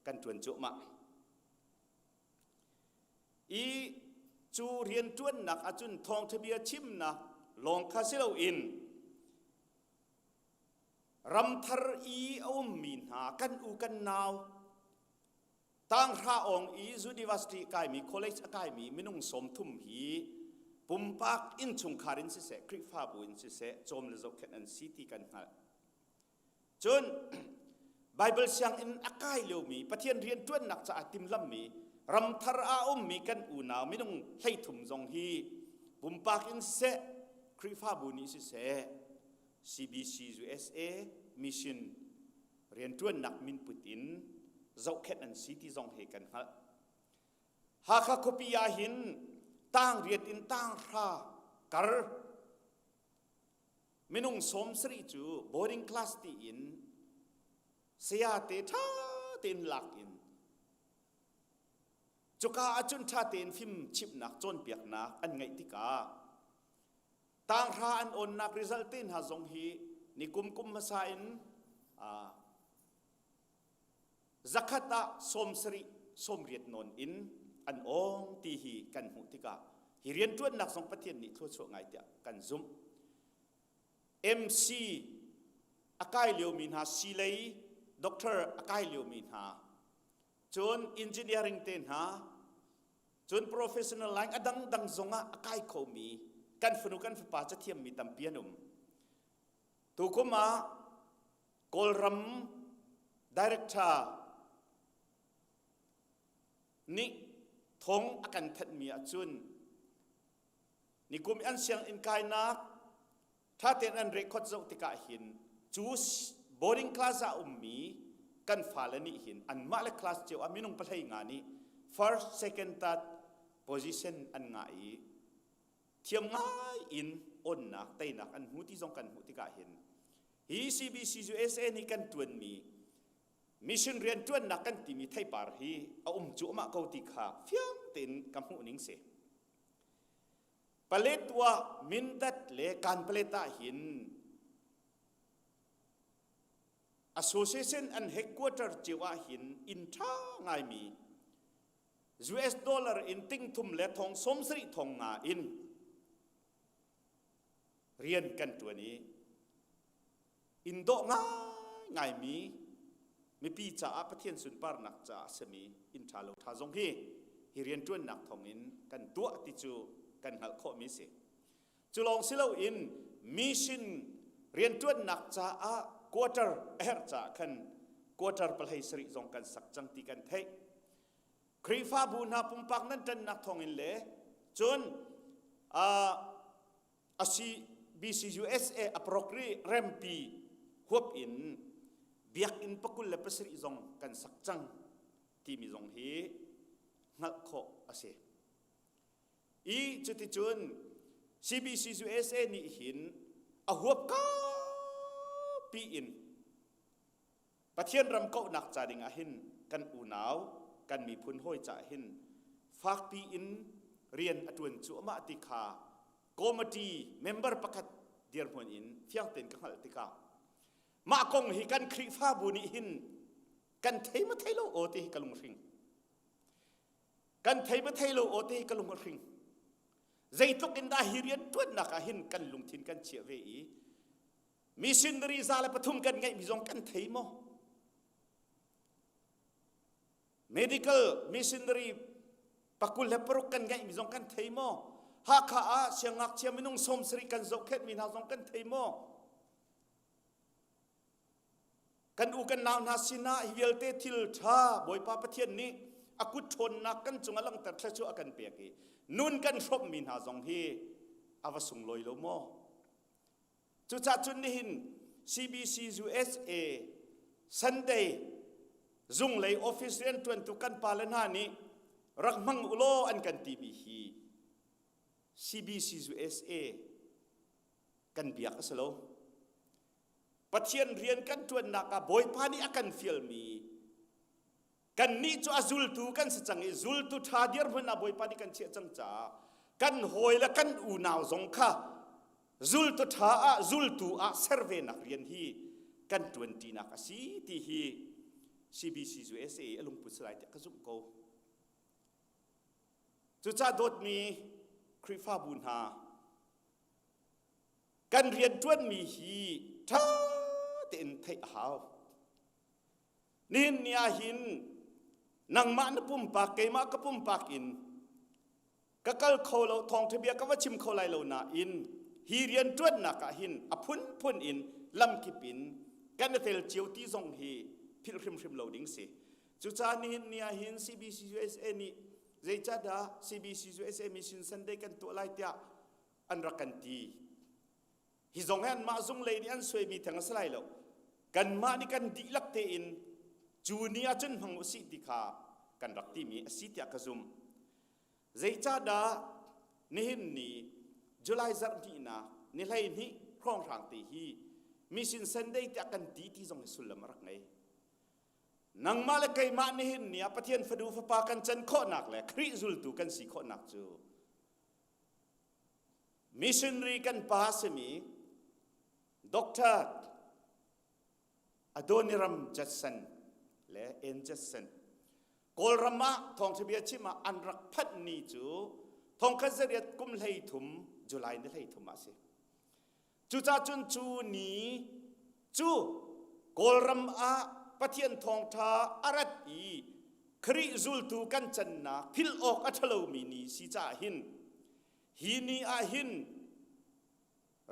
kan ṭuan cuahmah. I cu rianṭuannak ahcun thawngṭha bia chimnak lawng kha si loin Ramthar i a ummi hna kan u kan nau tanghra awng i university kaimi college a kaimi minung 30 hi pumpak innchungkhar in siseh Khrihfabu in siseh cawm le zohkhenh an si ti kan hngalh. Cun Bible sianginn a kai liomi Pathian rianṭuannak caah timhlammi ramthar ah ummi kan unau minung 33 zong hi pumpak in siseh Khrihfabu nih siseh CBC USA mission rianṭuannak minput in zohkhenh an si ti zong hi kan hngalh. Hakha khuapi ah hin tang riat in tang hra kar minung 70 cu boarding class tiin saya te ṭha tein lak in cuka ahcun ṭha tein fim chimhnak cawnpiaknak an ngeih tikah Tanghra an awnnak result te hna zong hi ni kum kum hmasa in zakhat ah 70 80 nawn in an awng ti hi kan hmuh tikah hi rianṭuannak zong Pathian nih thluachuah ngai tiah kan zumh. MC a kai liomi hna silei doctor a kai liomi hna cun engineering te hna Cun professional line a dangdang zongah a kai khomi kan fanu kan fapa cathiammi tampi an um. Tukum ah Kawlram director nih thong a kan thanhmi ahcun nikum an sianginn kainak Ṭha tein an record zoh tikah hin cu boarding class ah ummi kan fale nih hin anmah le class cio ah minung 15 nih first, second, third position an ngah i thiam ngai in onnak teinak an hmu ti zong kan hmuh tikah hin hi CBC USA nih kan ṭuanmi mission rian ṭuannak kan timi theipar hi a um cuahmah ko ti kha fiang tein ka hmuh ning si. Paletwa Mindat le Kanpalet ah hin association an headquarter cio ah hin inn ṭha ngaimi US dollar in ting thum le thong 70 thong nga in rian kan ṭuan i inn dawh ngaingaimi mipi caah Pathian sunparnak caah a simi inn ṭha lo ṭha zong hi hi rianṭuannak thawngin kan tuah ti cu kan hngalh khawhmi a si. Cu lawng si loin mission rianṭuannak caah quarter a herh caah khan quarter 17 zong kan sak cang ti kan theih. Khrihfabu hna pumpak nan ṭannak thawngin le cun uh, asi BCUSA a progri rempi huap in biakinn 27 zong kan sak cang timi zong hi hngalh khawh a si. I cuticun CBCUSA nih hin a huap pi in Pathian ram kauhnak ca ding ah hin kan unau kan miphun hawi caah hin fakpi in rian a ṭuan cuahmah ti kha committee member pakhat dirhmun in fiang tein ka hngalh tikah mah kong hi kan Khrihfabu nih hin kan thei ma thei lo aw ti hi ka lunghring kan thei ma thei lo aw ti hi ka lung a hring zeitluk in dah hi rian ṭuannak ah hin kan lungthin kan chiah ve i. Missionary 103 kan ngeihmi zong kan thei maw? Medical missionary 26 kan ngeihmi zong kan thei maw? Hakha ah siangngakchia minung 70 kan zohkhenhmi hna zong kan thei maw? Kan u kan nau hna sinah hi vialte thil ṭha Bawipa Pathian nih a kut ṭhawnnak kan cungah langhter thluachuah a kan pek i nun kan hrawmhmi hna zong hi a va sunglawi lo maw? Cucaah cun nihin CBC USA Sunday zunglei office rianṭuantu kan pale hna nih rak hmang u law an kan timi hi CBC USA kan biak a si lo. Pathian rian kan ṭuannak ah Bawipa nih a kan fialmi kannih cu a zultu kan si cang i zultu ṭha dirhmun ah Bawipa nih kan chiah cang caah kan hawi le kan unau zong kha zultu ṭha ah zultu ah ser venak rian hi kan ṭuanṭinak a si ti hi CBC USA a lungput si lai tiah ka zumh ko. Cucaah dawtmi Khrihfabu hna Kan rianṭuanmi hi ṭha tein theih a hau. Nihin ni ah hin nangmah na pumpak, keimah ka pumpak in ka kal kho lo, thawngṭha bia ka va chim kho lai lo nain hi rianṭuannak ah hin a phunphun in lamkip in kan i tel cio ti zong hi philh hrimhrim lo ding si. Cucaah nihin ni ah hin CBC USA nih zeicahdah CBC USA Mission Sunday kan tuah lai tiah an rak kan ti. Hi zong hi anmah zung lei nih an suaimi theng a si lai lo. Kanmah nih kan dihlak tein cu ni ah cun hmang usih ti kha kan rak timi a si tiah ka zumh. Zeicahdah nihin ni July zarh hnihnak ni 12 hrawnghrang te hi Mission Sunday tiah kan ti ti zong hi sullam a rak ngei. Nangmah le keimah nihin ni ah Pathian fanu fapa kan can khawhnak le Khrih zultu kan si khawhnak cu Missionary kan pa simi Dr. Adoniram Judson le Ann Judson Kawlram ah thawngṭha bia chim ah an rak phanh ni cu thongkhat zariat kum 13 July ni 13 ah a si. Cucaah cun cu ni cu Kawlram ah Pathian thawngṭha a rat i Khrih zultu kan cannak philh awk a ṭhalomi ni si caah hin hi ni ah hin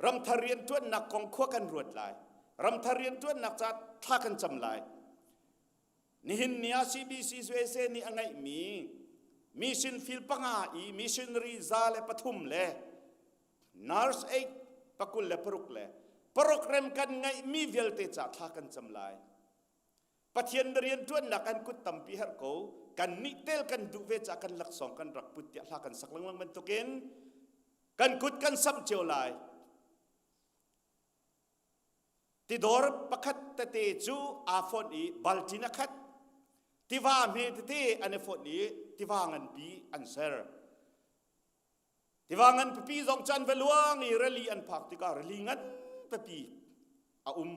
ramthar rianṭuannak kong khua kan ruat lai. Ramthar rianṭuannak ca thla kan cam lai. Nihin ni ah CBC USA nih a ngeihmi mission field panga i missionary 103 le nurse aid 26 le program kan ngeihmi vialte ca thla kan cam lai. Pathian rianṭuannak kan kut tampi herh ko. Kan nih tel kan duh ve ca kan laksawng kan rak put tiah hla kan sak lengmang bantukin kan kut kan samh cio lai. Tidor pakhat tete cu aa fonh i balṭin a khat. Tiva hme tete an i fonh i tiva nganpi an ser. Tiva ngan pipi zong cu an va luang i rili an phak tikah rili ngan pipi a um.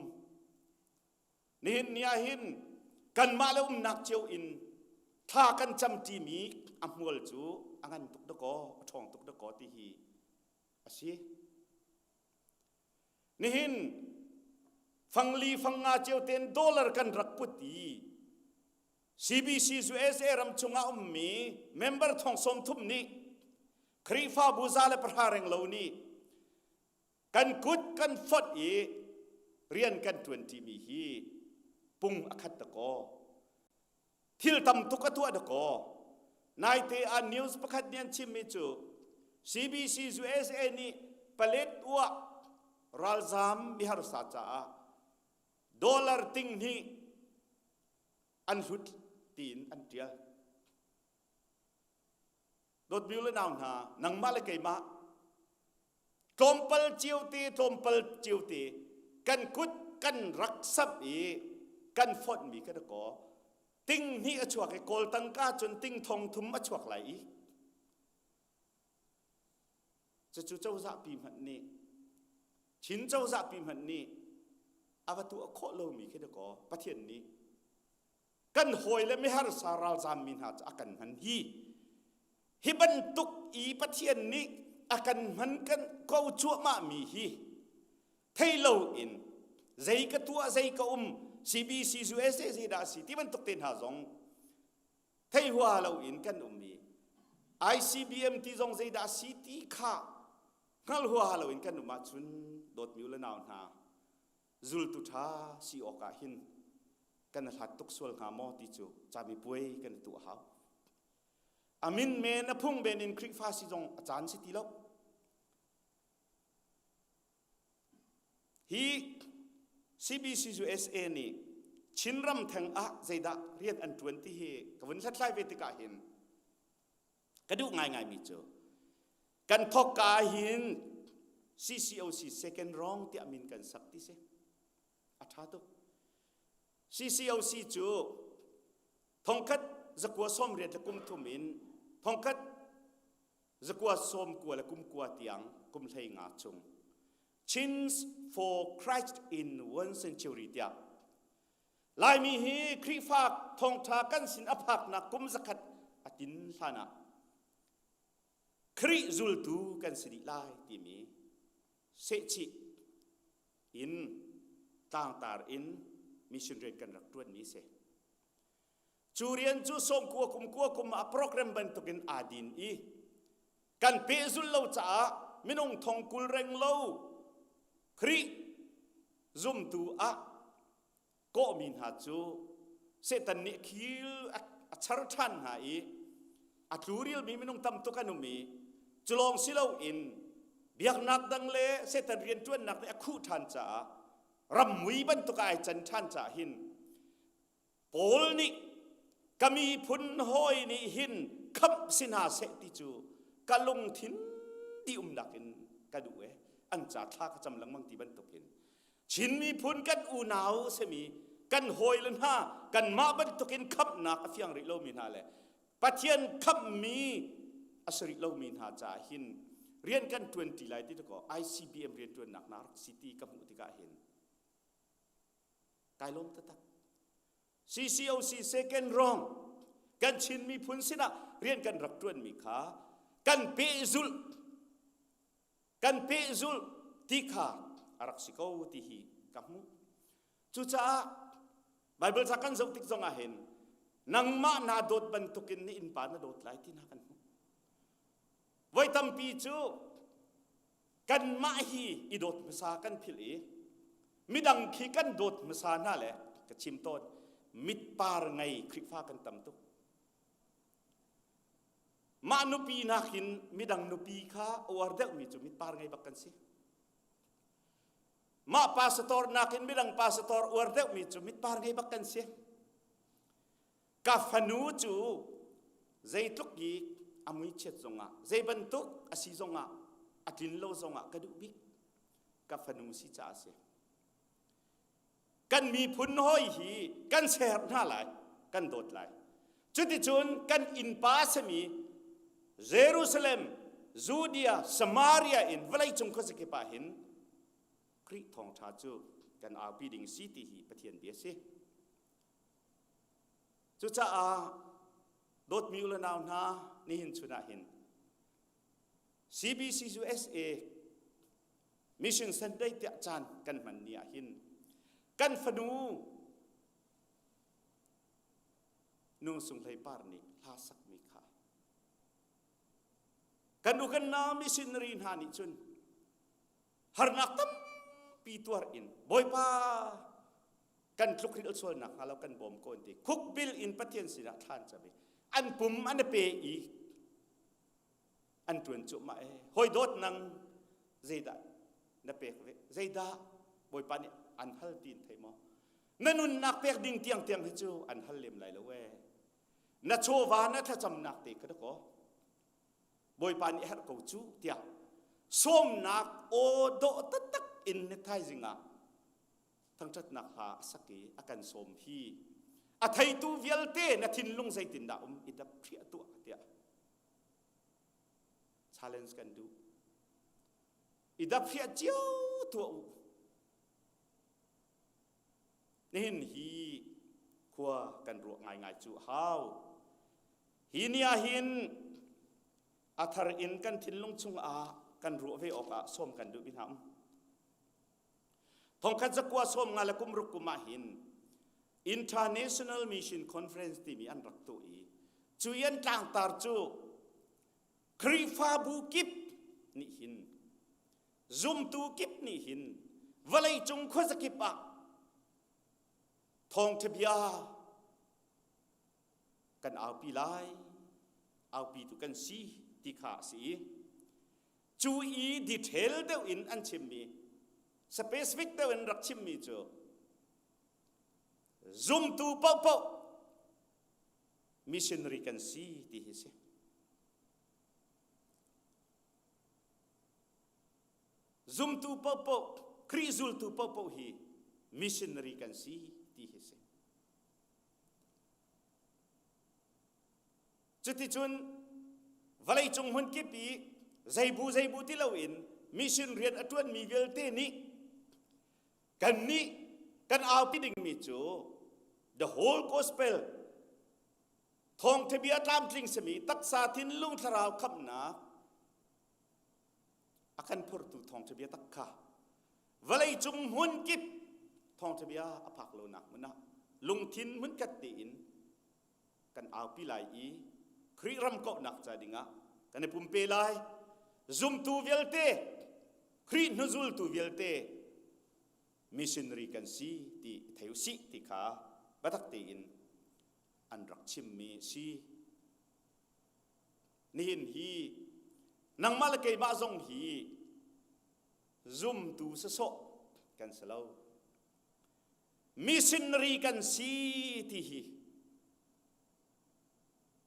Nihin ni ah hin kanmah le umnak cio in thla kan camṭimi a hmual cu a ngan tuk dakaw, a ṭhawng tuk dakaw ti hi a si. Nihin fangli fangnga cio tein dollar kan rak put i CBC USA ram chungah ummi member thong 30 nih Khrihfabu 110 reng lo nih kan kut kan fonh i rian kan ṭuanṭimi hi pung a khat dakaw thil tam tuk a tuah dakaw naite ah news pakhat nih an chimmi cu CBC USA nih palet uah ralzam miharsa caah dollar ting hnih an hlut tiin an ṭial dawtmi le nau hna nangmah le keimah tlawmpal ciote tlawmpal ciote kan kut kan rak samh i kan fonhmi ka kaw ting hnih a chuak i kawl tangka cun ting thong thum a chuak lai i cucu cozah pi hmanh nih Chin cozah pi hmanh nih a va tuah khawh lomi khi kaw Pathian nih kan hawi le miharsa ralzam mi hna cu a kan hman hi hi bantuk i Pathian nih a kan hman kan ko cuahmah mi hi thei lo in. Zei ka tuah zei ka um CBC USA zei dah si ti bantuk te hna zong thei hua lo in kan um i ICBM ti zong zei dah si ti kha hngal hua lo in kan um ahcun dawtmi u le nau hna zultu ṭha si awkah hin kan hlat tuk sual hnga maw ti cu camipuai kan i tuah hau. A min men a phung ben in Khrihfa si zong a caan si ti lo. Hi CBC USA nih Chinram theng ah zeidah rian an ṭuan ti hi ka vun hlathlai ve tikah hin ka duh ngaingaimi cu kan thawkka hin CCOC second wrong tiah min kan sak ti si a ṭha tuk CCOC cu thongkhat zakua 80 le kum thum in thongkhat zakua 90 le kum kua tiang kum hlei nga chung Chins for Christ in one century tiah Laimi hi Khrihfa thawngṭha kan sin a phaknak kum zakhat a tin hlan ah Khrih zultu kan si dih lai timi sehchih in tlangtar in mission rian kan rak ṭuanmi si. Cu rian cu sawmkua kum kua kum ah program bantukin aa din i kan pehzulh lo caah minung thong kul reng lo Khrih zumtu ah kawhmi hna cu Satan nih khil a char ṭhan hna i a tlurilmi minung tam tuk an um i cu lawng si loin biaknak dang le Satan rianṭuannak nih a khuh ṭhan caah rammui bantuk ah ai can ṭhan caah hin Paul nih ka miphun hawi nih hin khamh si hna seh ti cu ka lungthin dih umnak in ka duh e an ca thla ka cam lengmang ti bantukin Chin miphun kan unau simi kan hawile hna kanmah bantukin khamhnak a fiang rih lomi hna le Pathian khamhmi a si rih lomi hna caah hin rian kan ṭuan ṭi lai ti kaw ICBM rian ṭuannak hna rak si ti ka hmuh tikah hin kai lawm taktak CCOC second wrong kan Chin miphun sinah rian kan rak ṭuanmi kha kan pehzulh kan pehzulh ti kha a rak si ko ti hi ka hmuh. Cucaah Baibal ca kan zoh tik zong ah hin nangmah naa dawt bantukin na innpa na dawt lai ti hna kan hmuh. Voi tampi cu kanmah hi i dawt hmasa kan philh i midang khi kan dawt hmasa hna le ka chim tawn mitpar ngei Khrihfa kan tam tuk. Mah nupi nakin midang nupi kha uar deuhmi cu mitpar ngei bak kan si. Mah pastor nakin midang pastor uar deuhmi cu mitpar ngei bak kan si. Ka fanu cu zeitluk i a muichiat zongah, zei bantuk a si zongah, a tlin lo zongah ka duh bik. Ka fanu si caah a si. Kan miphun hawi hi kan ser hna lai, kan dawt lai. Cuticun kan innpa a simi Jerusalem, Judea, Samaria in vawleicung khuazakip ah hin Khrih thawngṭha cu kan aupi ding si ti hi Pathian bia si. Cucaah dawtmi u le nau hna nihin chun ah hin CBCUSA Mission Sunday tiah caan kan hman ni ah hin kan fanu Nu Sung Hlei Par nih hla sakmi kha kan u kan nau missionary hna nih cun harnak tampi tuar in Bawipa kan tlukrilh sualnak hnga lo kan bawm ko an ti khukbil in Pathian sinah thlan cam i an pum an pe i an ṭuan cuahmah e hawi dawt nang zeidah na pek ve zeidah bawipa nih an hal ti in thei maw na nunnak pek ding tiang tiang hi cu an hal lem lai lo e na chawva na thlacamnak te kha kaw bawipa nih herh ko cu tiah sawmnak aw dawh taktak in ni thaizing ah thangṭhatnak hla a sak i a kan sawm hi a theitu vialte na thinlung zeitindah um i dap hriah tuah tiah challenge kan duh i daphiah cio tuah u nihin hi khua kan ruah ngaingai cu hau hi ni ah hin a thar in kan thinlung chungah kan ruah ve awkah sawm kan duh mi hna um. Thongkhat zakua sawm nga le kum ruk kum ah hin International Mission Conference timi an rak tuah i cu i an tlangtar cu Khrihfabu kip nih hin zumtu kip nih hin vawleicung khuazakip ah thawngṭha bia kan aupi lai aupitu kan si ti kha a si i cu i detail deuh in an chimmi specific deuh in rak chimmi cu zumtu paohpaoh missionary kan si ti hi si. Zumtu paohpaoh, Khrih zultu paohpaoh hi missionary kan si ti hi si. Cuticun vawleicung hmunkip i zeibu zeibu ti loin mission rian a ṭuanmi vialte nih kannih kan aupi dingmi cu the whole gospel thawngṭha bia tlamtling simi taksa thinlung thlarau khamhnak a kan phurtu thawngṭha bia tak kha vawleicung hmun kip thawngṭha bia a phak lonak hmun ah lungthin hmunkhat tein kan aupi lai i Khrih ram kauhnak ca dingah kan i pumpe lai. Zumtu vialte, Khrih hnuzultu vialte missionary kan si ti thei usih ti kha biatak tein an rak chimmi si. Nihin hi nangmah le keimah zong hi zumtu sasawh kan si lo. Missionary kan si ti hi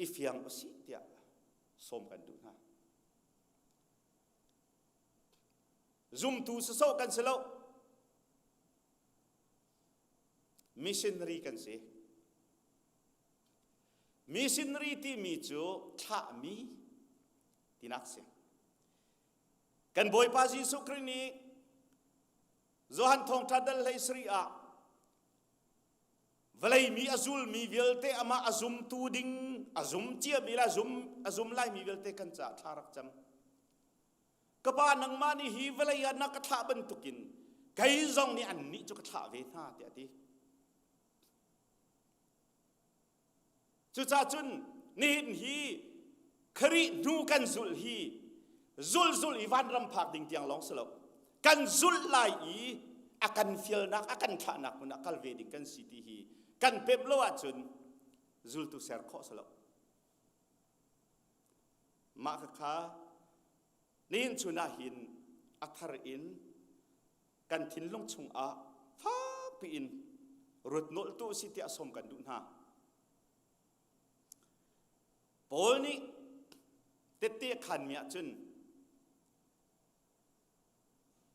i fiang usih tiah sawm kan duh hna. Zumtu sasawh kan si lo. Missionary kan si. Missionary timi cu thlahmi tinak si. Kan Bawipa Jesuh Khrih nih Johan thawngṭha dal hlei sarih ah vawlei mi a zulmi vialte amah a zumtu ding a zum ciami le a zum a zum laimi vialte kan caah thla rak cam. Ka pa nangmah nih hi vawlei ah na ka thlah bantukin kei zong nih annih cu ka thlah ve hna tiah a ti. Cucaah cun nihin hi Khrih hnu kan zulh hi zulh zulh i vanram phak ding tiang lawng si lo. Kan zulh lai i a kan fialnak a kan thlahnak hmun ah kal ve ding kan si ti hi kan pemh lo ahcun zultu ser khawh si lo. Mah kha nihin chun ah hin a thar in kan thinlung chungah fakpi in ruat nolh tu si tiah sawm kan duh hna. Paul nih tette khanmi ahcun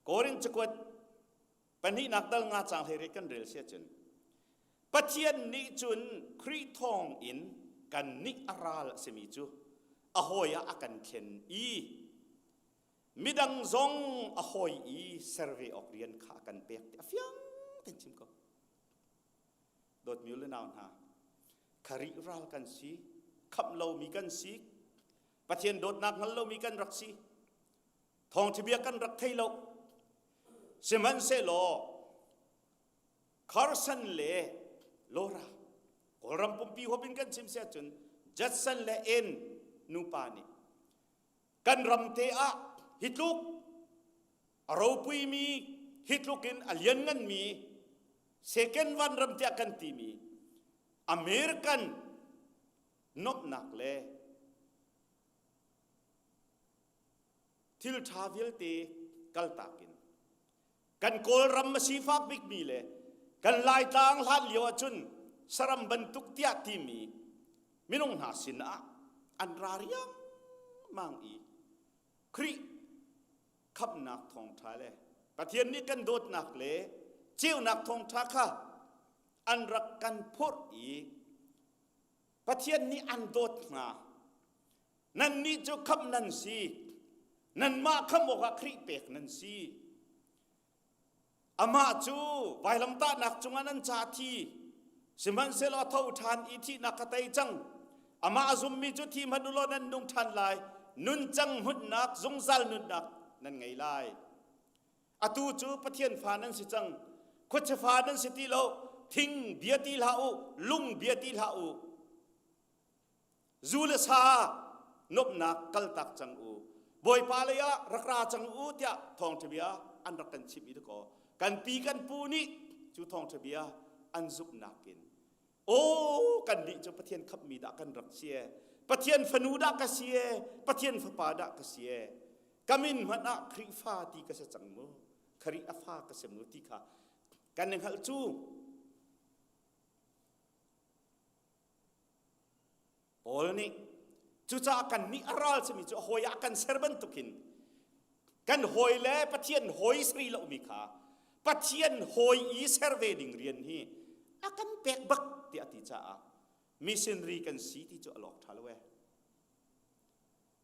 Korin cakuat pahnihnak dal nga cang hlei kan rel si ahcun Pathian nih cun Khrih thawng in kan nih a ral a simi cu a hawi ah a kan thlen i midang zong a hawi i ser ve awk rian kha a kan pek ti a fiang tein chim ko. Dawtmi u le nau hna, Kharih ral kan si, khamh lomi kan si, Pathian dawtnak hngal lomi kan rak si, thawngṭha bia kan rak thei lo. Sihmanhsehlaw Carson le Laura Kawlram pumpi huap in kan chim si ahcun Judson le Ann nupa nih kan ram te ah hi tluk a ropuimi hi tluk in a liannganmi second van ram tiah kan timi American nomhnak le thil ṭha vialte kaltak in kan Kawlram a sifak bikmi le kan Laitlang hlan lio ahcun saram bantuk tiah timi minung hna sinah an ra riangmang i Khrih khamhnak thawngṭha le Pathian nih kan dawtnak le ceunak thawngṭha kha an rak kan phurh i Pathian nih an dawt hna. Nannih cu khamh nan si. Nanmah khamh awkah Khrih pek nan si. Amah cu vailamtahnak cungah nan ca thi. Sihmanhsehlaw a tho ṭhan i thihnak ka tei cang. Amah a zummi cu thi hmanh u law nan nung ṭhan lai. Nuncang hmunhnak, zungzal nunnak nan ngei lai. Atu cu Pathian fa nan si cang. Khuachia fa nan si ti lo. Thing bia ti hlah u, lung bia ti hlah u. Zu le sa nuamhnak kaltak cang u. Bawipa lei ah rak ra cang u tiah thawngṭha bia an rak kan chimh i dakaw kan pi kan pu nih cu thawngṭha bia an zumhnak in Aw kannih cu Pathian khamhmi dah kan rak si ee. Pathian fanu dah ka si ee. Pathian fapa dah ka si ee. Ka min hmanh ah Khrihfa ti ka si cang mu. Khrih a fa ka si mu ti kha kan i hngalh cu. Paul nih cucaah kannih a ral simi cu hawi ah kan ser bantukin kan hawi le Pathian hawi sri lomi kha Pathian hawi i ser ve ding rian hi a kan pek bak tiah a ti caah missionary kan si ti cu a lawk ṭha lo ee.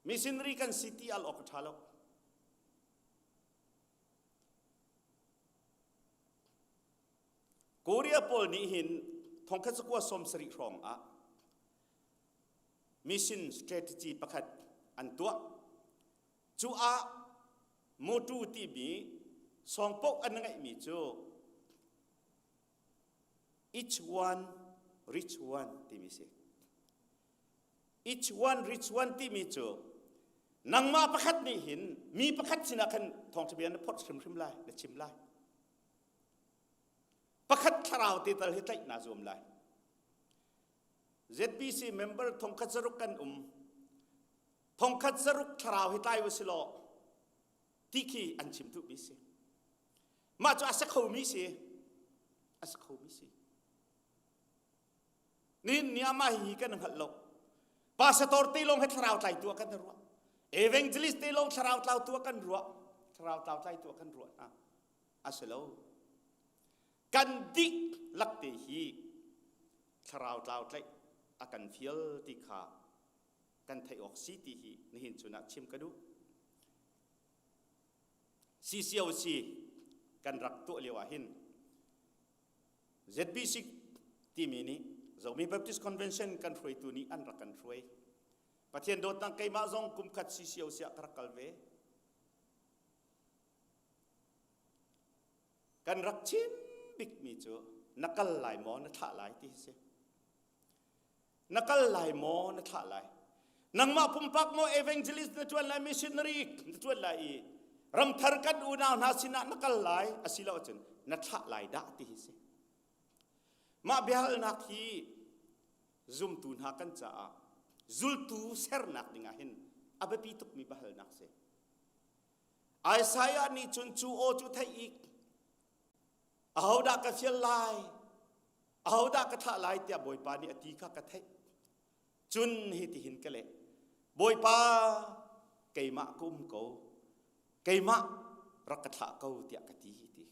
Missionary kan si ti al awk a ṭha lo. Korea pawl nih hin thongkhat zakua 70 hrawng ah mission strategy pakhat an tuah. Cu ah motu timi sawngpoh an ngeihmi cu each one reach one timi si. Each one reach one timi cu nangmah pakhat nih hin mi pakhat sinah khan thawngṭha bia na phorh hrimhrim lai, na chim lai. Pakhat thlarau te tal hi tlaih naa zuam lai. ZBC member thongkhat zaruk kan um. Thongkhat zaruk thlarau hi tlai u si law ti khi an chim duhmi si. Mah cu a si khomi si. A si khomi si. Nihin ni ah mah hihi kan hngalh lo. Pastor te lawng he thlarau tlaitu ah kan ruah. Evangelist te lawng thlarau tlautu ah kan ruah. Thlarau tlau tlaitu ah kan ruah hna. A si lo. Kan dihlak te hi thlarau tlau tlaih a kan fial ti kha kan theih awk si ti hi nihin chun ah chim ka duh. CCOC kan rak tuah lio ah hin ZBC timi nih Zomi Baptist Convention kan hruaitu nih an rak kan hruai. Pathian dawtnak keimah zong kum khat CCOC ah ka rak kal ve. Kan rak chim bikmi cu na kal lai maw na thlah lai ti hi si. Na kal lai maw na thlah lai? Nangmah pumpak maw evangelist na ṭuan lai missionary na ṭuan lai i ramthar kan unau hna sinah na kal lai asilo ahcun na thlah lai dah ti hi si. Mah biahalnak hi zumtu hna kan caah zultu sernak dingah hin a biapi tukmi biahalnak si. Isaiah nih cun cu aw cu theih i ahodah ka fial lai ahodah ka thlah lai tiah Bawipa nih a ti kha ka theih. Cun hitihin ka leh, Bawipa, keimah ka um ko, keimah rak ka thlah ko tiah ka ti ti.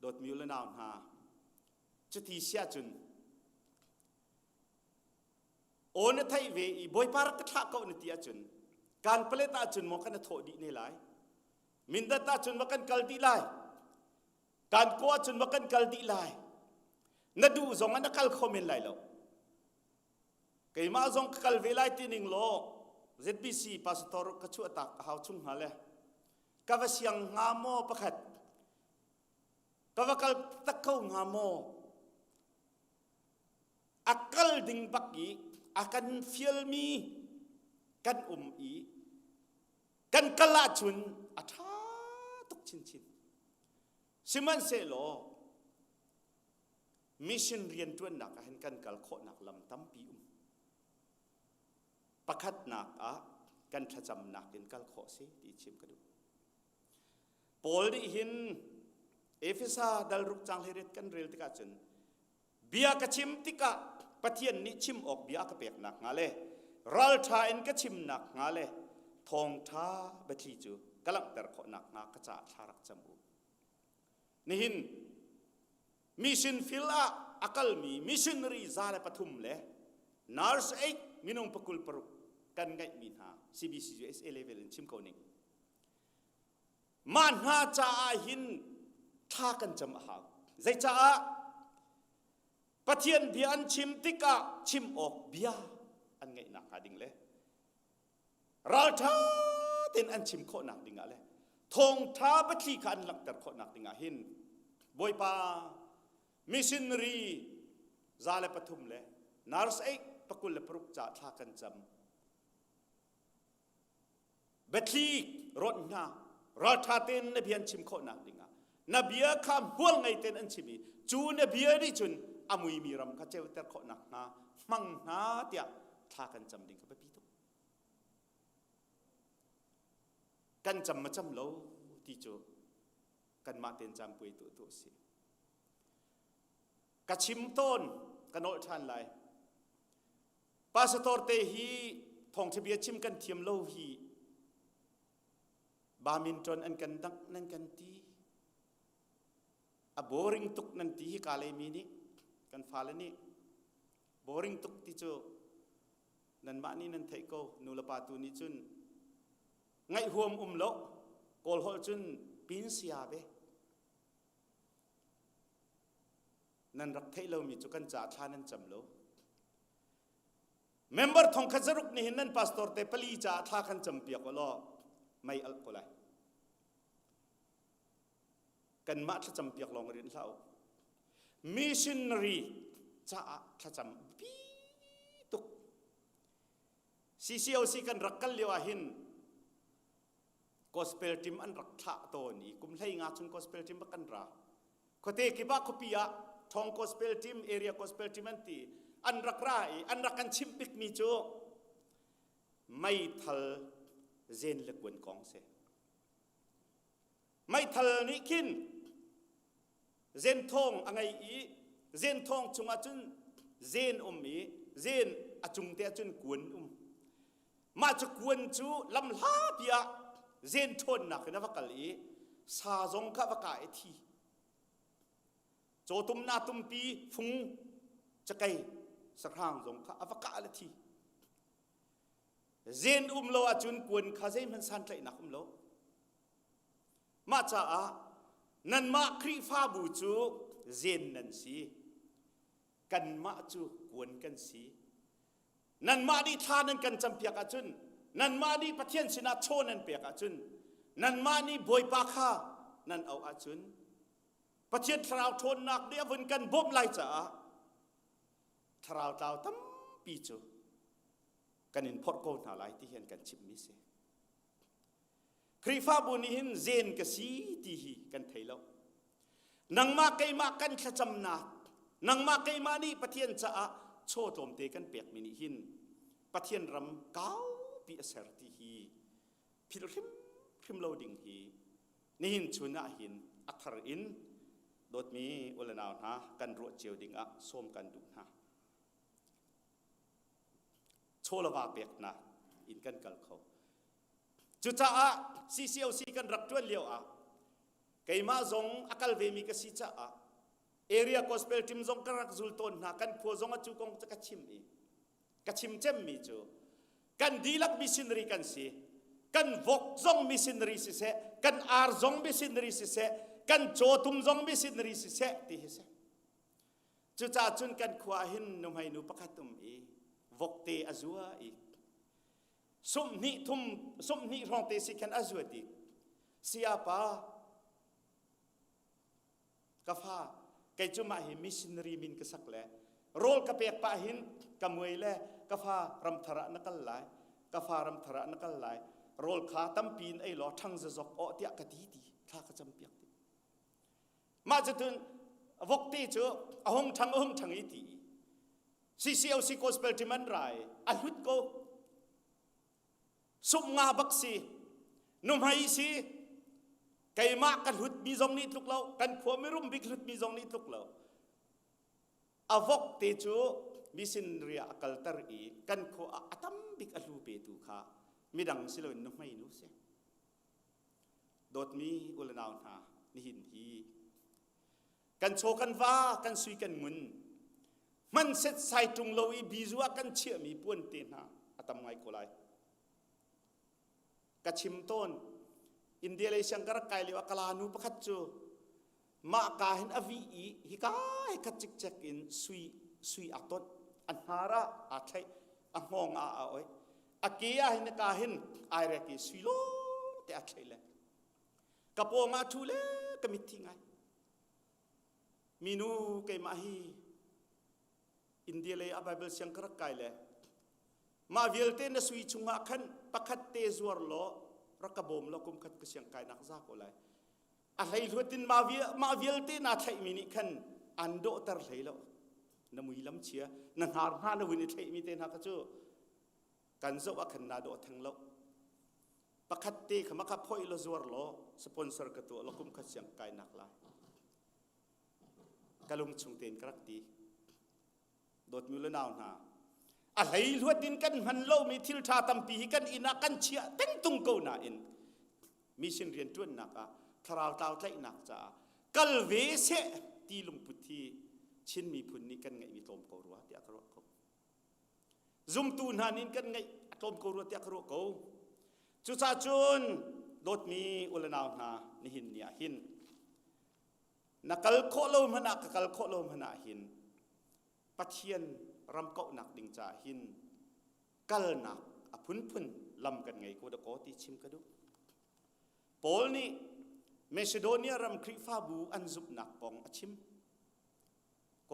Dawtmi u le nau hna, cuti siah cun aw na theih ve i Bawipa rak ka thlah ko na ti ahcun kan palet ahcun maw kan thawh dih ne lai Mindat ahcun ma kan kal dih lai Kan ko ahcun va kan kal dih lai. Na duh zong ah na kal kho men lai lo. Keimah zong ka kal ve lai ti ning law ZBC pastor ka chuahtak a hau chung hnga le ka va siang hnga maw pakhat ka va kal tak ko hnga maw a kal ding bak i a kan fialmi kan um i kan kal ahcun a ṭha tuk chinchin. Sihmanhsehlaw mission rianṭuannak ah hin kan kal khawhnak lam tampi um. Pakhatnak ah kan thlacamnak in kal khawh si ti chim ka duh. Paul nih hin Efesa dal ruk cang hlei kan rel tikah cun Bia ka chim tikah Pathian nih chim awk bia a ka pek nakhnga le ralṭha in ka chim nakhnga le thawngṭha biathli cu ka langhter khawh nakhnga ka caah thla rak cam u. Nihin mission field ah a kalmi missionary 103 le nurse aid minung 26 kan ngeihmi hna CBCUSA level in chim ko ning. Mah hna caah hin thla kan cam a hau. Zeicaah? Pathian bia an chim tikah chim awk bia an ngeih nakhnga ding le ralṭha tein an chim khawh nak dingah le Thawngṭha biathli kha an langhter khawhnak dingah hin Bawipa missionary 103 le nurse aid 26 ca thla kan cam. Biathli rawt hna ralṭha tein na bia an chim khawhnak dingah na bia kha hmual ngei tein an chim i cu na bia nih cun a muimi ram kha ceuter khawhnak hnga hmang hna tiah thla kan cam ding kha biapi tuk. Kan cam ma cam lo ti cu kanmah tein cam puai tu tu a si. Ka chim tawn ka nolh ṭhan lai. Pastor te hi thawngṭha bia chim kan thiam lo hi badminton an kan dangh nan kan ti. A boring tuk nan ti hi ka mi nih kan fale nih boring tuk ti cu nanmah nih nan theih ko nu le pa tu nih cun ngaih huam um lo kawl holh cun pin sia ve nan rak theih lomi cu kan caah thla nan cam lo member thong khat zaruk nih hin nan pastor te pali caah thla kan cam piak law mei alh ko lai kanmah thlacam piak lawng rian hlah u missionary caah thlacam bi tuk CCOC kan rak kal lio ah hin gospel team an rak thlah tawn i kum hlei nga chung gospel team kan ra khuate kip ah khuapi ah thong gospel team area gospel team an ti an rak ra i an rak kan chimh bikmi cu meithal zen le kuan kong si Meithal nih khin zenthawng a ngei i zenthawng chungah cun zen um i zen a cung te ah cun kuan um. Mah cu kuan cu lam hlapi ah zen ṭhawnnak in a va kal i sa zong kha va kah i thi. Cawtum na tumpi fung cakei sahrang zong kha a va kah le thi. Zen um lo ahcun kuan kha zeihmanh santlaihnak um lo. Mah caah nanmah Khrihfabu cu zen nan si. Kanmah cu kuan kan si. Nanmah nih thla nan kan campiak ahcun, nanmah nih Pathian sinah chaw nan pek ahcun, nanmah nih Bawipa kha nan auh ahcun, Pathian thlarau ṭhawnnak nih a vun kan bawmh lai caah thlarau tlau tampi cu kan in phorh ko hna lai ti hi an kan chimhmi si. Khrihfabu nih hin zen ka si ti hi kan thei lo. Nangmah keimah kan thlacamnak, nangmah keimah nih Pathian caah chaw tlawmte kan pekmi nih hin Pathian ram kaupi a ser ti hi philh hrimhrim lo ding hi nihin chun ah hin a thar in dawtmi u le nau hna kan ruah cio ding ah sawm kan duh hna. Chawlava peknak in kan kal kho. Cucaah CCOC kan rak ṭuan lio ah keimah zong a kal vemi ka si caah area gospel team zong ka rak zul tawn hna kan khua zong a cu kong ka chim i ka chim cemmi cu kan dihlak missionary kan si kan vok zong missionary siseh kan ar zong missionary siseh kan cawtum zong missionary siseh ti hi si Cucaah cun kan khua ah hin nuhmei nu pakhat um i vokte a zua i sumhnih thum sumhnih hrawng te si khan a zuat i sayapa ka fa kei cu mah hi missionary min ka sak le rawl ka pek pah hin ka muai le ka fa ramthar ah na kal lai ka fa ramthar ah na kal lai rawl kha tampi in ei law ṭhang zazok awh tiah ka ti ti thla ka cam piak ti Mah cutun vokte cu a hung ṭhang a hung ṭhang i ti CCOC gospel team an rai a hlut ko sum nga bak si nuhmei si keimah ka hlut mi zong nih tluk lo kan khua mirum bik hlut mi zong nih tluk lo a vok te cu misin ria a kalter i kan khua ah a tam bik a hlu petu kha midang si loin nuhmei nu si Dawtmi u le nau hna, nihin hi kan chaw kan va, kan sui kan ngun, hman set sai ṭung lo i bizu ah kan chiahmi puan te hna a tam ngai ko lai. Ka chim tawn, India lei siang ka rak kai lio ah kala nu pakhat cu mah ka hin a vih i hika hi khat cikcek in sui sui aa tonh a hnar ah aa thlaih a hngawng ah aa oih a ke ah hin ka hin ai rek i sui lawng te aa thlaih le. Ka pawng ah ṭhu le ka mitthi ngai. Minu keimah hi India lei ah Bible siang ka rak kai le mah vialte na sui chungah khan pakhat te zuar law rak ka bawm law kum khat ka siang kainak za ko lai. A hlei hluat in mah vialte naa thlaihmi nih khan an dawhter hlei lo. Na mui lam chia, na hnar hna na vun i thlaihmi te hna kha cu kan zoh ah khan naa dawh theng lo. Pakhat te kha maka phoi law zuar law sponsor ka tuah law kum khat siang kainak lai. Ka lung chung tein ka rak ti. Dawtmi le nau hna, a hlei hluat in kan hman lomi thil ṭha tampi hi kan inn ah kan chiah tengtung ko nain mission rianṭuannak ah thlarau tlau tlaihnak caah kal ve seh ti lungput hi Chin miphun nih kan ngeihmi tlawm ko rua tiah ka ruah ko. Zumtu hna nih kan ngeih a tlawm ko rua tiah ka ruah ko. Cucaah cun dawtmi u le nau hna nihin ni ah hin na kal khawh lo hmanh ah ka kal khawh lo hmanh ah hin Pathian ram kauhnak ding caah hin kalnak a phunphun lam kan ngei ko dakaw ti chim ka duh. Paul nih Macedonia ram Khrihfabu an zumhnak kong a chim.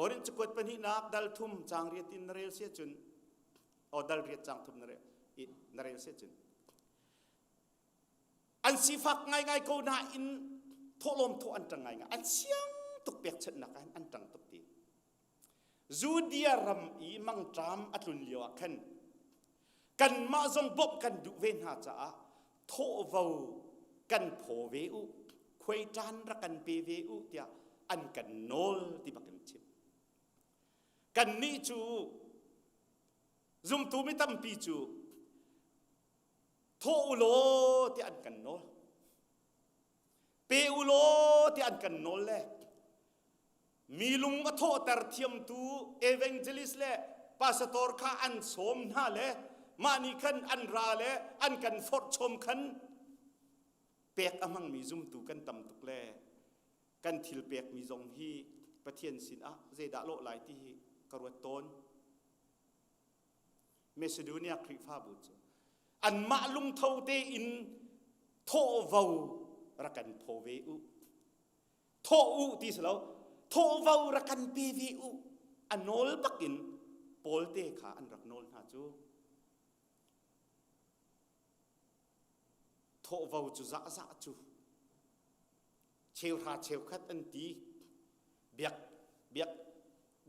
Korin cakuat pahnihnak dal thum caang riat in na rel sia cun o dal riat caang thum na rel na rel sia cun an sifak ngaingai ko nain thawhlawm thawh an ṭang ngaingai an siang tuk pekchanhnak ah an ṭang tuk ti Judea ram i mangṭam a tlun lio ah khan kanmah zong bawmh kan duh ve hna caah thawhvo kan phaw ve u khuaiṭan rak kan pe ve u tiah an kan nawl ti bak in chim kannih cu zumtu mi tampi cu thawh u law tiah an kan nawl pe u law tiah an kan nawl le mi lung a thawhter thiamtu evangelist le pastor kha an sawm hna le mah nih khan an ra le an kan forh chom khan pek a hmangmi zumtu kan tam tuk le kan thil pekmi zong hi Pathian sinah zeidah lawh lai ti hi ka ruat tawn. Macedonia Khrihfabu cu anmah lungtho tein thawhvo rak kan phaw ve u. Thawh u ti si lo, thawhvo rak kan pe ve u. A nawl bakin Paul te kha an rak nawl hna cu. Thawhvo cu zahzah cu cheuhra cheukhat an ti biak biak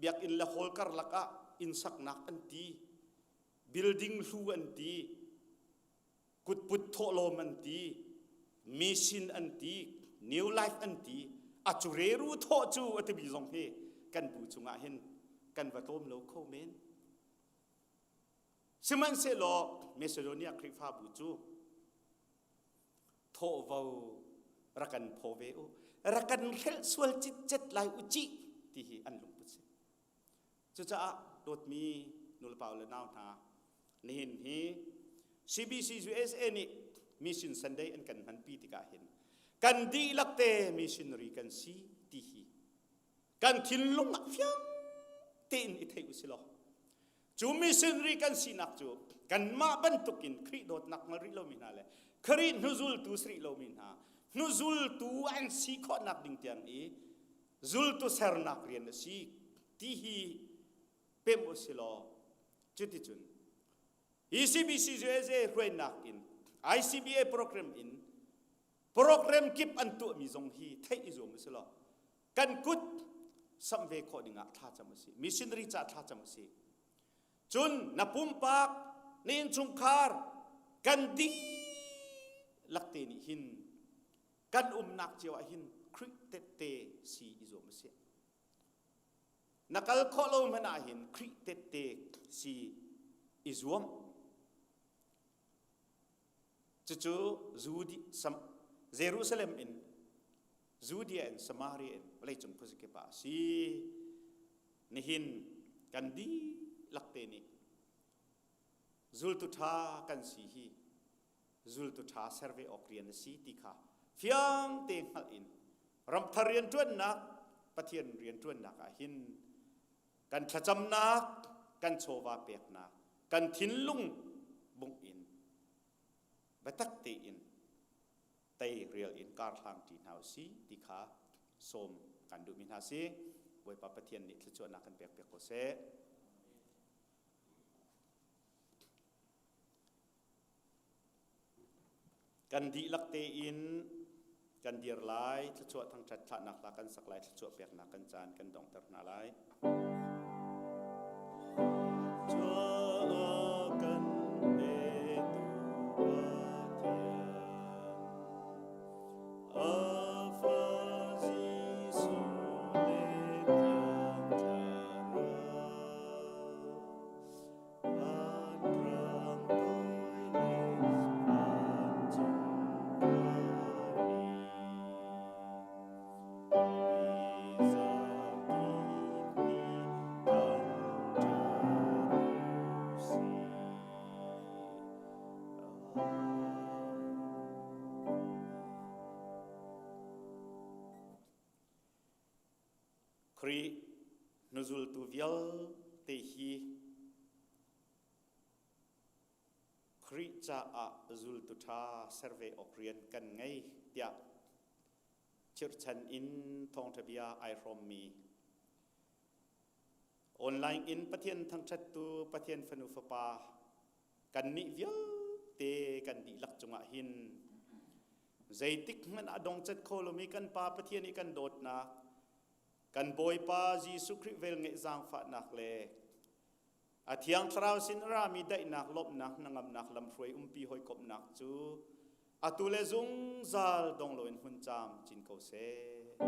biakinn le hall karlak ah inn saknak an ti building hlu an ti kutput thawhlawm an ti mission an ti new life an ti a cureru thawh cu a timi zong hi kan bu chungah hin kan va tlawm lo kho men sihmanhsehlaw Macedonia Khrihfabu cu thawhvo rak kan phaw ve u rak kan hrelh sual citcet lai u cih ti hi an lungput si cucaah dawtmi nulepa le nau hna nihin hi CBC USA nih Mission Sunday an kan hmanpi tikah hin kan dihlak te missionary kan si ti hi kan thinlung ah fiang tein i thei u law cu missionary kan sinak cu kanmah bantukin Khrih dawtnak hngal rih lomi hna le Khrih hnuzultu si rih lomi hna hnuzultu an si khawhnak ding tiang i zultu sernak rian a si ti hi pem u si law cuticun ECBC USA hruainak in ICBA program in program kip an tuahmi zong hi theih i zuam u si law kan kut samh ve khawh dingah thlacam a si missionary ca thlacam a si cun na pumpak na innchungkhar kan dihlak te nih hin kan umnak cio ah hin Khrih tette si i zuam a si na kal khawh lo hmanh ah hin Khrih tette si i zuam Cucu Jerusalem in Judea in Samaria in vawleicung khuazakip ah a si. Nihin kan dihlak te nih zultu ṭha kan si hi zultu ṭha ser ve awk rian a si ti kha fiang te hngalh in ramthar rianṭuannak Pathian rianṭuannak ah hin kan thlacamnak kan chawva peknak kan thinlung bungh in biatak tein Tei rial in kar hlang ṭi hna usih ti kha sawm kan duhmi hna si. Bawipa Pathian nih thluachuahnak kan pek piak ko seh. Kan dihlak tein kan dir lai, thluachuah thangṭhat thlahnak hla kan sak lai, thluachuah peknak kan caan kan donghter hna lai. Kan petu Pathian, a fa Jesuh le Thiang Thlarau, Vanrang toi le vancung khuami, mi zakip nih thangṭhat u sih. Khrih hnuzultu vialte hi Khrih caah zultu ṭha ser ve awk rian kan ngei tiah chirhchan in thawngṭha bia ai hrawmmi online in Pathian thangṭhattu Pathian fanu fapa kannih vialte kan dihlak cungah hin zeitik hmanh ah dongcat kho lomi kan Pa Pathian i kan dawtnak kan Bawipa Jesuh Khrih velngeih zaangfahnak le a Thiang Thlarau sin a rami daihnak lawmhnak hnangamnak lamhruai umpi hawikomhnak cu atu le zungzal dong loin hmun caam cin ko seh.